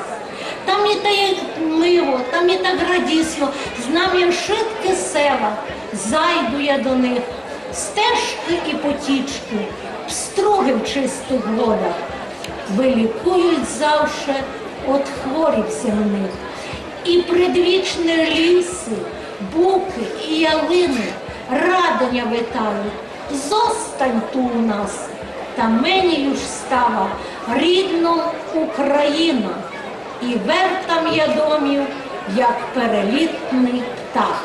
Там і так мило, там і так радісно, знам я шыткі села, зайду я до них. Стежкы і потічкы, пструги в чистых водах вылікують завше од хворів земных. І предвічні лісы, букы і ялины радо ня вітають: зостань ту у нас, та мені юж стала рідном Україна. И вертам я домів, як перелітный птах.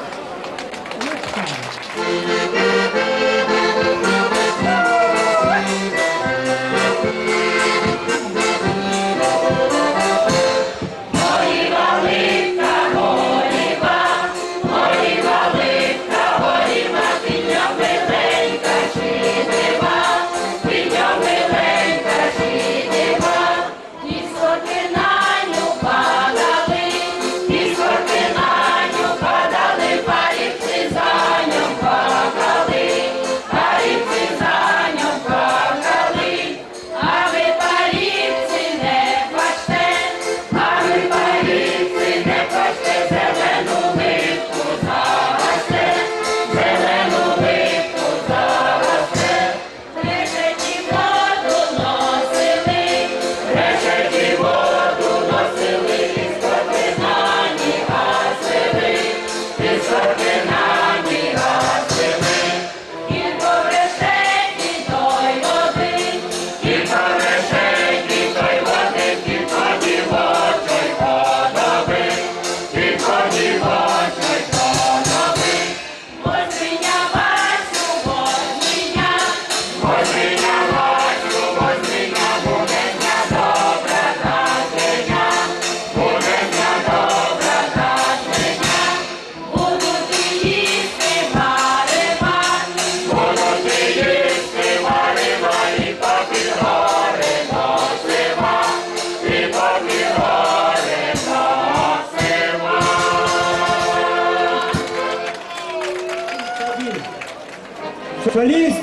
Соліст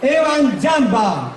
Іван Дзямба.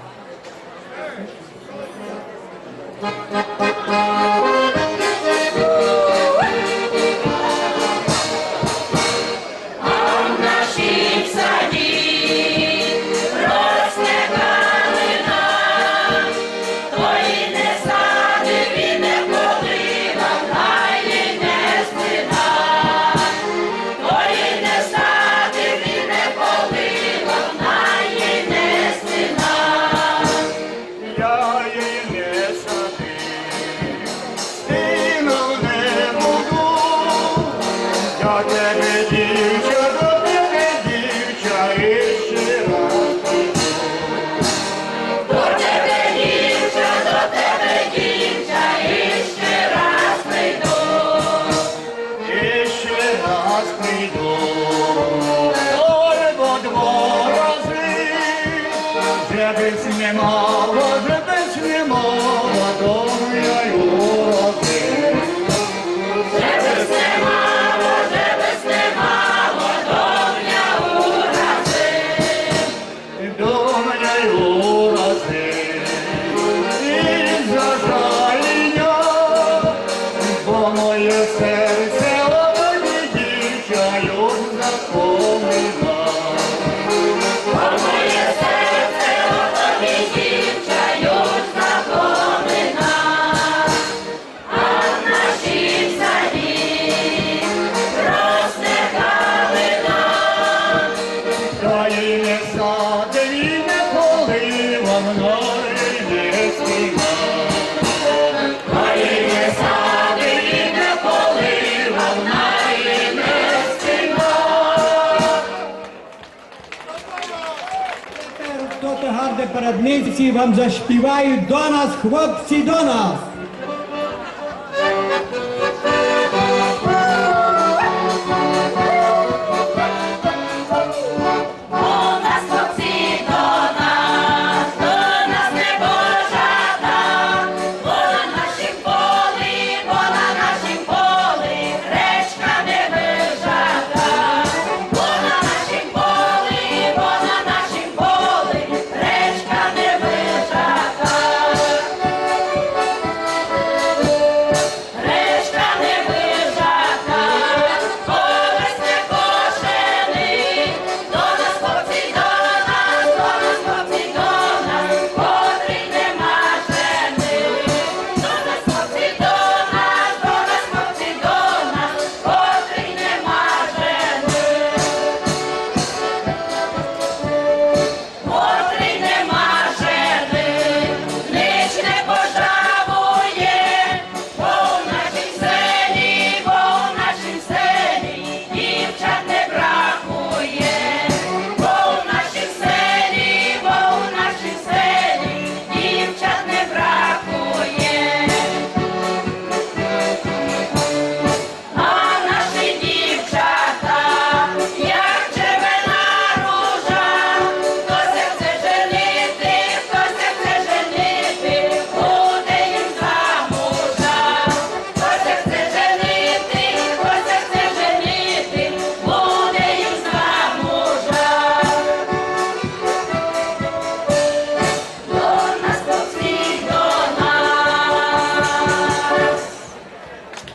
Парадниці вам заспівають: «До нас, хлопці, до нас!»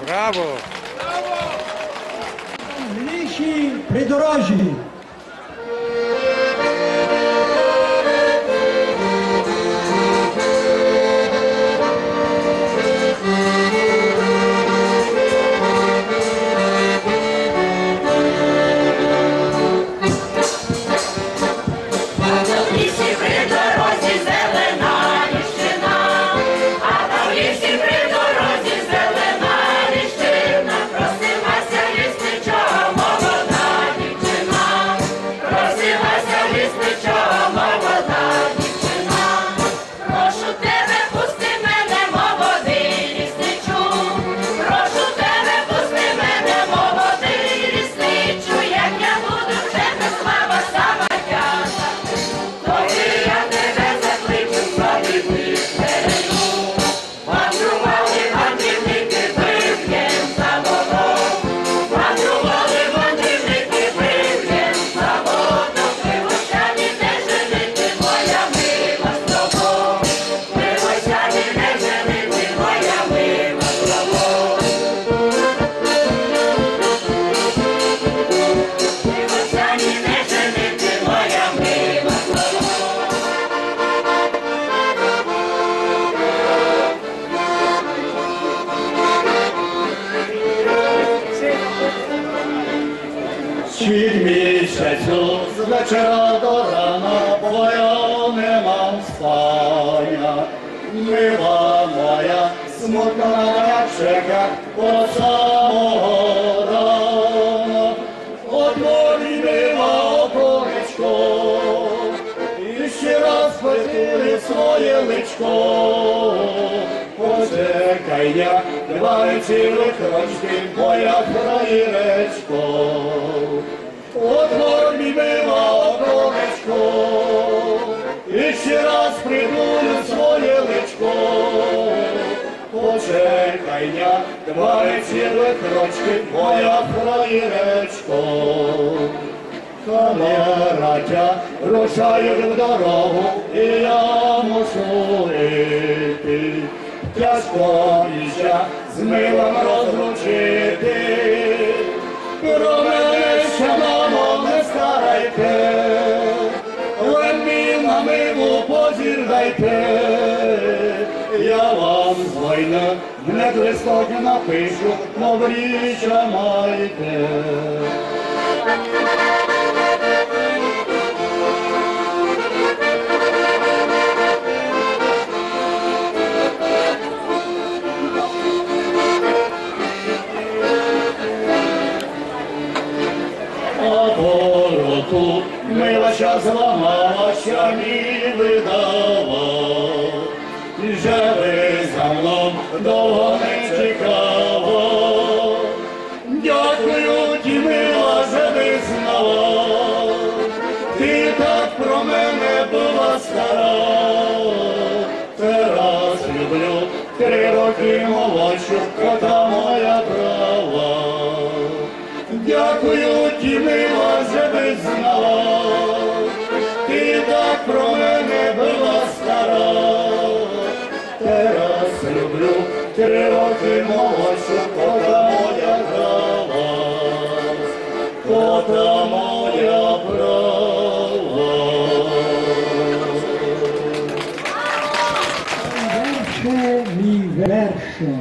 Браво! Лиші при дорозі. Світ місяцю з вечора до рана, бо я не мам спаня. Мила моя, смутна моя чека, од самого рана. Отвор, мила, оконечко, іщи раз притулю своє личко. Почекай ня два цілых рочкы, моя фраєречко. Отвор, мила, оконечко, іщи раз притулю своє личко. Почекай ня два цілых рочкы, моя фраєречко. Камератя рушають в дорогу, і я мушу іти. Тяжко іща з милом розлучити. Про мене ся, мамо, не старайте, лем мі на милу позір дайте. Я вам з войны гнет листок напишу, мов річ майте. А вороту мила Час зламала ся, ми видала, же бы за мном довго не чекала. Дякую ти, мила, же бы знала, ты так про мене была стара. Тераз люблю, три рокы молодшу, кота моя права. Дякую ти, мила, же бы знала, ты так про мене была стара. Тераз люблю, три рокы молодшу, кота моя права. Кота моя права. Верше, мій верше.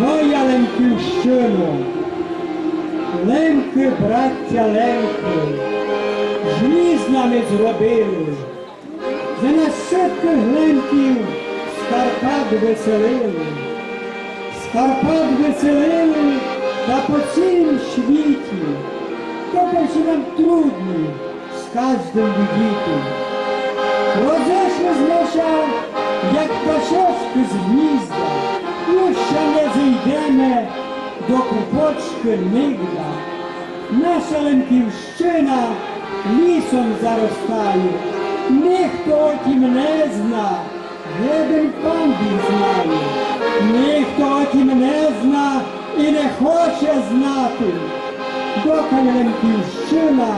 Моя Лемківщино, Лемкы, браття Лемкы, жлізна ми зробили, же нас вшыткых Лемків з Карпат выселили. З Карпат выселили та по цілім світі. Тепер ся нам трудні з каждым видіти. Розышли зме ся, як пташочкы з гнізда, уж ся не зыйдеме до купочкы нигда. Наша Лемківщина лісом заростає, нихто о тім не зна, єден пан Біг знає. Нихто о тім не зна і не хоче знати, докы Лемківщина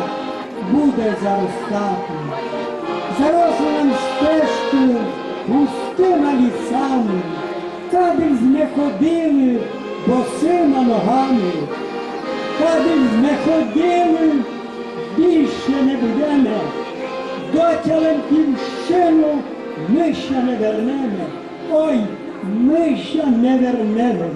буде заростати. Заросли нам стежкы густыма лісами, кадым зме ходили босыма ногами. Кадым зме ходили, більше не будеме. До тя Лемківщину мы ся не вернеме. Ой, мы ся не вернеме.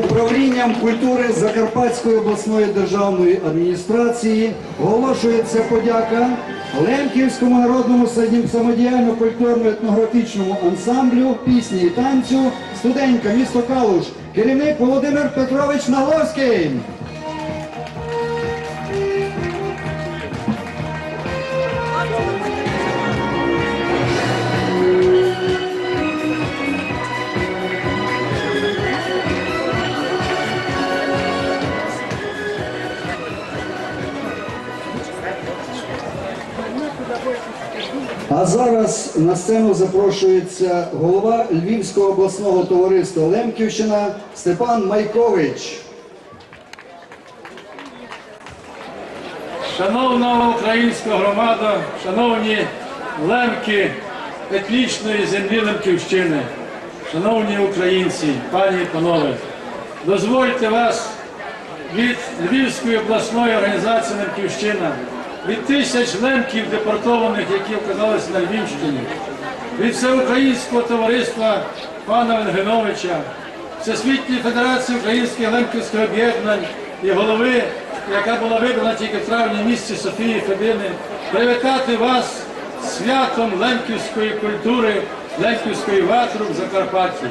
Управлінням культури Закарпатської обласної державної адміністрації оголошується подяка Лемківському народному самодіяльно-культурно-етнографічному ансамблю пісні і танцю «Студенька», місто Калуш, керівник Володимир Петрович Нагловський. А зараз на сцену запрошується голова Львівського обласного товариства «Лемківщина» Степан Майкович. Шановна українська громада, шановні лемки етнічної землі Лемківщини, шановні українці, пані і панове, дозвольте вас від Львівської обласної організації «Лемківщина», від тисяч лемків депортованих, які оказалися на Львівщині, від Всеукраїнського товариства пана Венгриновича, Всесвітньої федерації українських лемківських об'єднань і голови, яка була вибрана тільки в травні місяці, Софії Федини, привітати вас з святом лемківської культури, лемківської ватры в Закарпатті.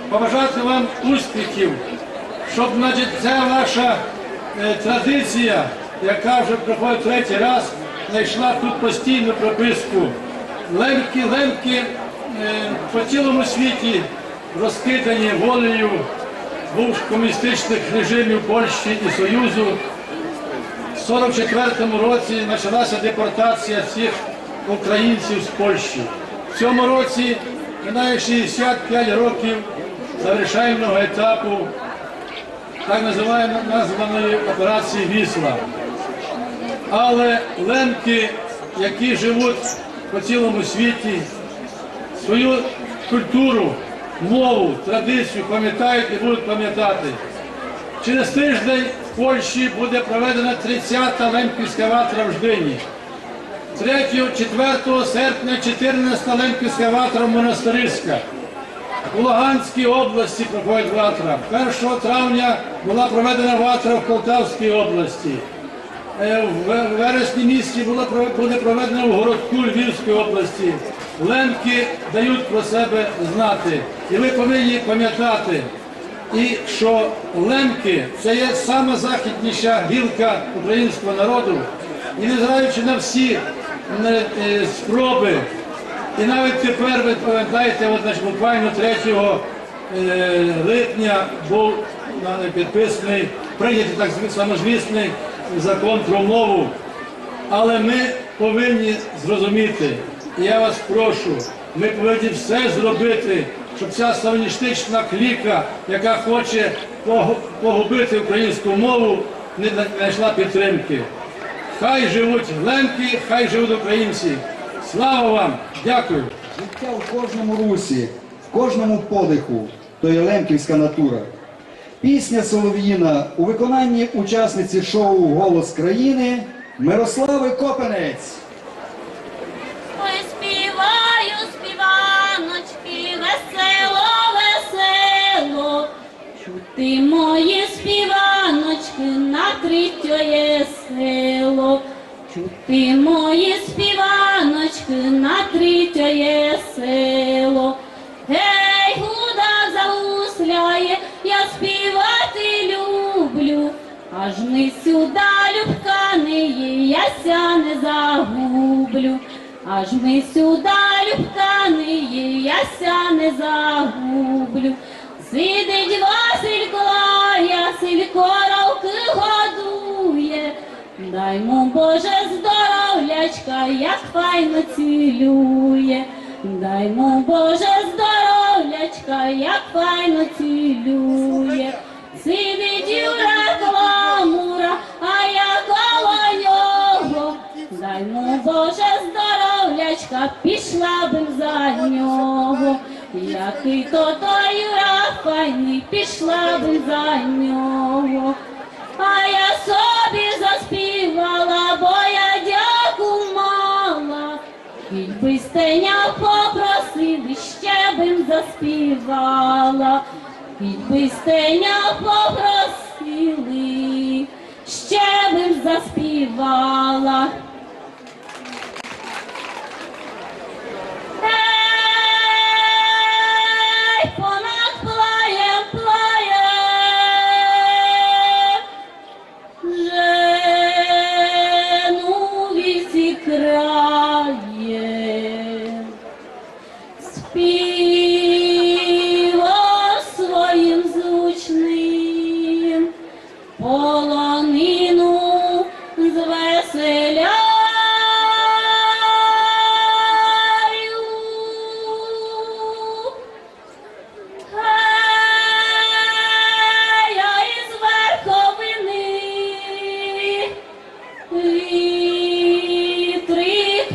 Побажати вам успіхів, щоб, значить, ця ваша, е, традиція, яка вже проходить третій раз, знайшла тут постійну прописку. Лемки, лемки, е, по цілому світі розкидані волею двох комуністичних режимів Польщі і Союзу. В сорок четвертому році почалася депортація всіх українців з Польщі. В цьому році минає шістдесят п'ять років завершального етапу так називаємо-, названої операції «Вісла». Але лемки, які живуть по цілому світі, свою культуру, мову, традицію пам'ятають і будуть пам'ятати. Через тиждень в Польщі буде проведена тридцята лемківська ватра в Ждині. Третього, четвертого серпня чотирнадцята лемківська ватра в Монастириськах. У Луганській області проходить ватра. Першого травня була проведена ватра в Полтавській області. Е, в ве-, вересні місяці була прове-, буде проведена у городку Львівської області. Лемки дають про себе знати. І ви повинні пам'ятати, і що лемки — це є сама західніша гілка українського народу. І незважаючи на всі, е, е, спроби, і навіть тепер, ви пам'ятаєте, от, значить, буквально третього, е, липня був, е, підписаний, прийнятий так зв-, самозвісний закон про мову. Але ми повинні зрозуміти, і я вас прошу, ми повинні все зробити, щоб ця шовіністична кліка, яка хоче пог-, погубити українську мову, не на-, знайшла підтримки. Хай живуть лемки, хай живуть українці. Слава вам! Дякую. Життя в кожному русі, в кожному подиху, то є лемківська натура. Пісня «Солов'їна» у виконанні учасниці шоу «Голос країни» Мирослави Копинець. Ой, співаю, співаночки, весело, весело. Чути мої співаночки на третьоє село. Чути мої співаночки на третьоє село. Гей, гудок загусляє, я співати люблю. Аж ми сюда, любканиї, я ся не загублю. Аж ми сюда, любканиї, я ся не загублю. Сидить Василько, Василько, коровкы годує. Дай му, Боже, здоровлячка, як файно цілює. Дай му, Боже, здоровлячка, як файно цілює. Сидить Юра коло мура, а я коло нього. Дай му, Боже, здоровлячка, пішла бым за нього. Якый то той Юра файный, пішла бым за нього. А я собі заспівала, бо я дяку мала. Кідь бы сте ня попросили, ще бым заспівала. Кідь бы сте ня попросили, ще бым заспівала. Ей, понад плаєм, плаєм, жену віці крає, співом своїм звучным полонину звеселяю. Гей, ой, з верховины вітрик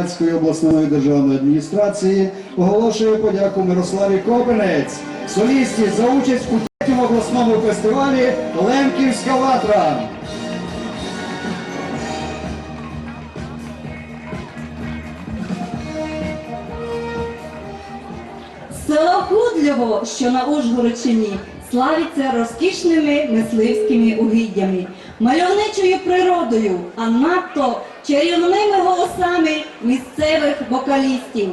Чернівецької обласної державної адміністрації оголошує подяку Мирославі Копинець, солістці, за участь у третьому обласному фестивалі «Лемківська ватра». Село Худльово, що на Ужгородщині, славиться розкішними мисливськими угіддями, мальовничою природою, а надто чарівними голосами місцевих вокалістів.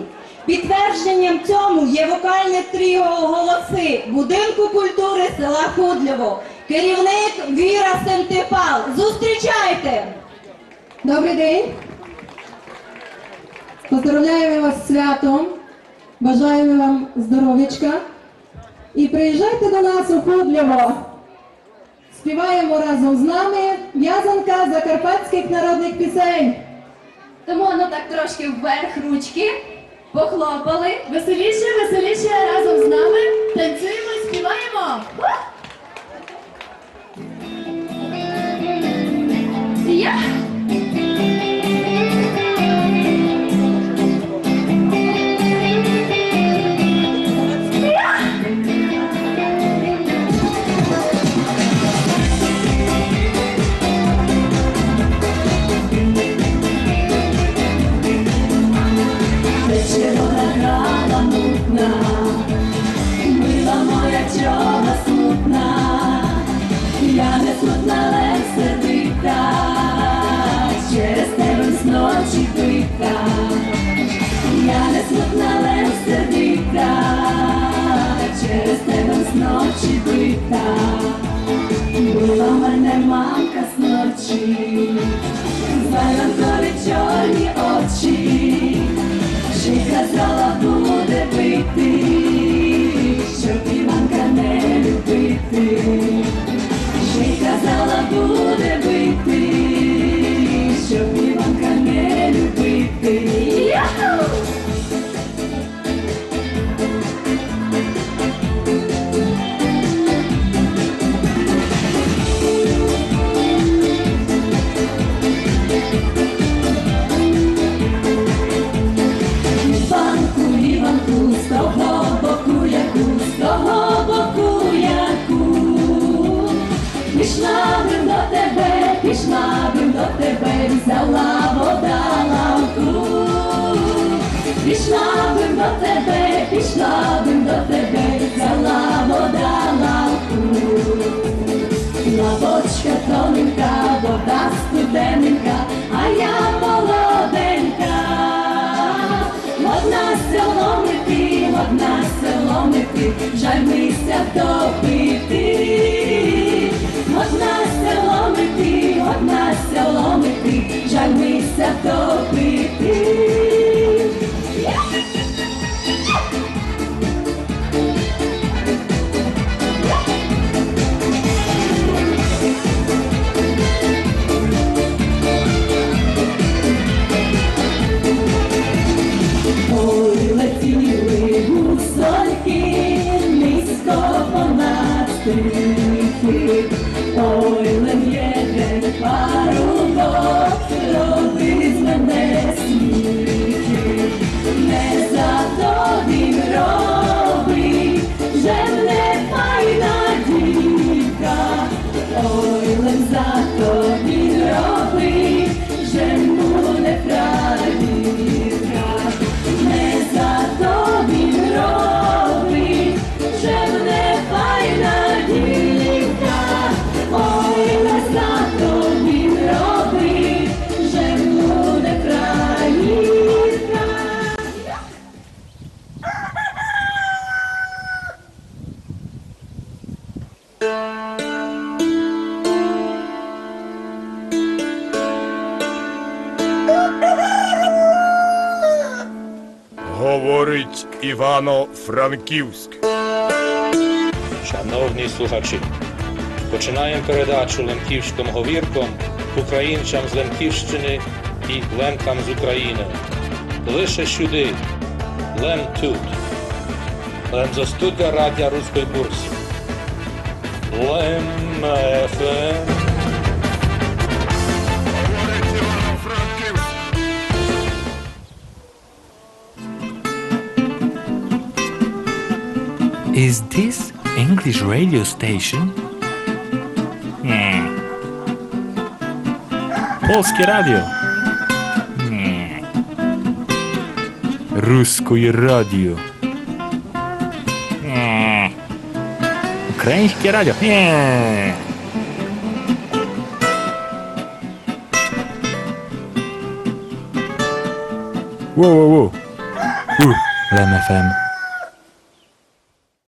Підтвердженням цьому є вокальне тріо «Голоси» будинку культури села Худльово, керівник Віра Сентипал. Зустрічайте! Добрий день! Поздравляємо вас з святом! Бажаємо вам здоров'ячка! І приїжджайте до нас у Худльово! Співаємо разом з нами в'язанка закарпатських народних пісень. Тому, ну, так трошки вверх ручки, похлопали. Веселіше, веселіше разом з нами танцюємо і співаємо. Я! Тече вода, грала мутна, мила моя, чого смутна? Я не смутна, лем сердита, через тебе зночі бита. Я не смутна, лем сердита, через тебе зночі бита. Била мене мамка зночі, зайванкові чорні очі, ще й казала, буде бити, щоб Іванка не любити. Ще й казала, буде бити, щоб Іванка не любити. Юху! Іванку, Іванку, з того боку яку, з того боку яку. Пішла бым до тебе, пішла бым до тебе, взяла вода лавку. Пішла бым до тебе, пішла бым до тебе, взяла вода лавку. Лавочка тоненька, вода студененька, а я молоденька. Годна ся ломити, годна ся ломити, жаль ми ся втопити. Годна ся ломити, годна ся ломити, жаль ми ся втопити. Ой, летіли гусольки низько понад стріхи, ой, лем єден парубок робить з мене сміхи. Не за то він робить, же не файна дівка, ой, лем за то він робить, же му не фраєрка. Не за то він робить, же не файна дівка, ой, лем за то він робить, же му не фраєрка. Говорить Івано-Франківськ. Шановні слухачі, починаєм передачу лемківськым говірком українцям з Лемківщины і лемкам з Україны. Лише сюды, лем тут. Лем зо студія Радія Руської Бурсі. Лем ФМ. Is this English radio station? Нє. Польске радио? Нє. Русскоє радио? Нє. Україньске радио? Нє. Воу, воу, воу. У, Лем Еф Ем.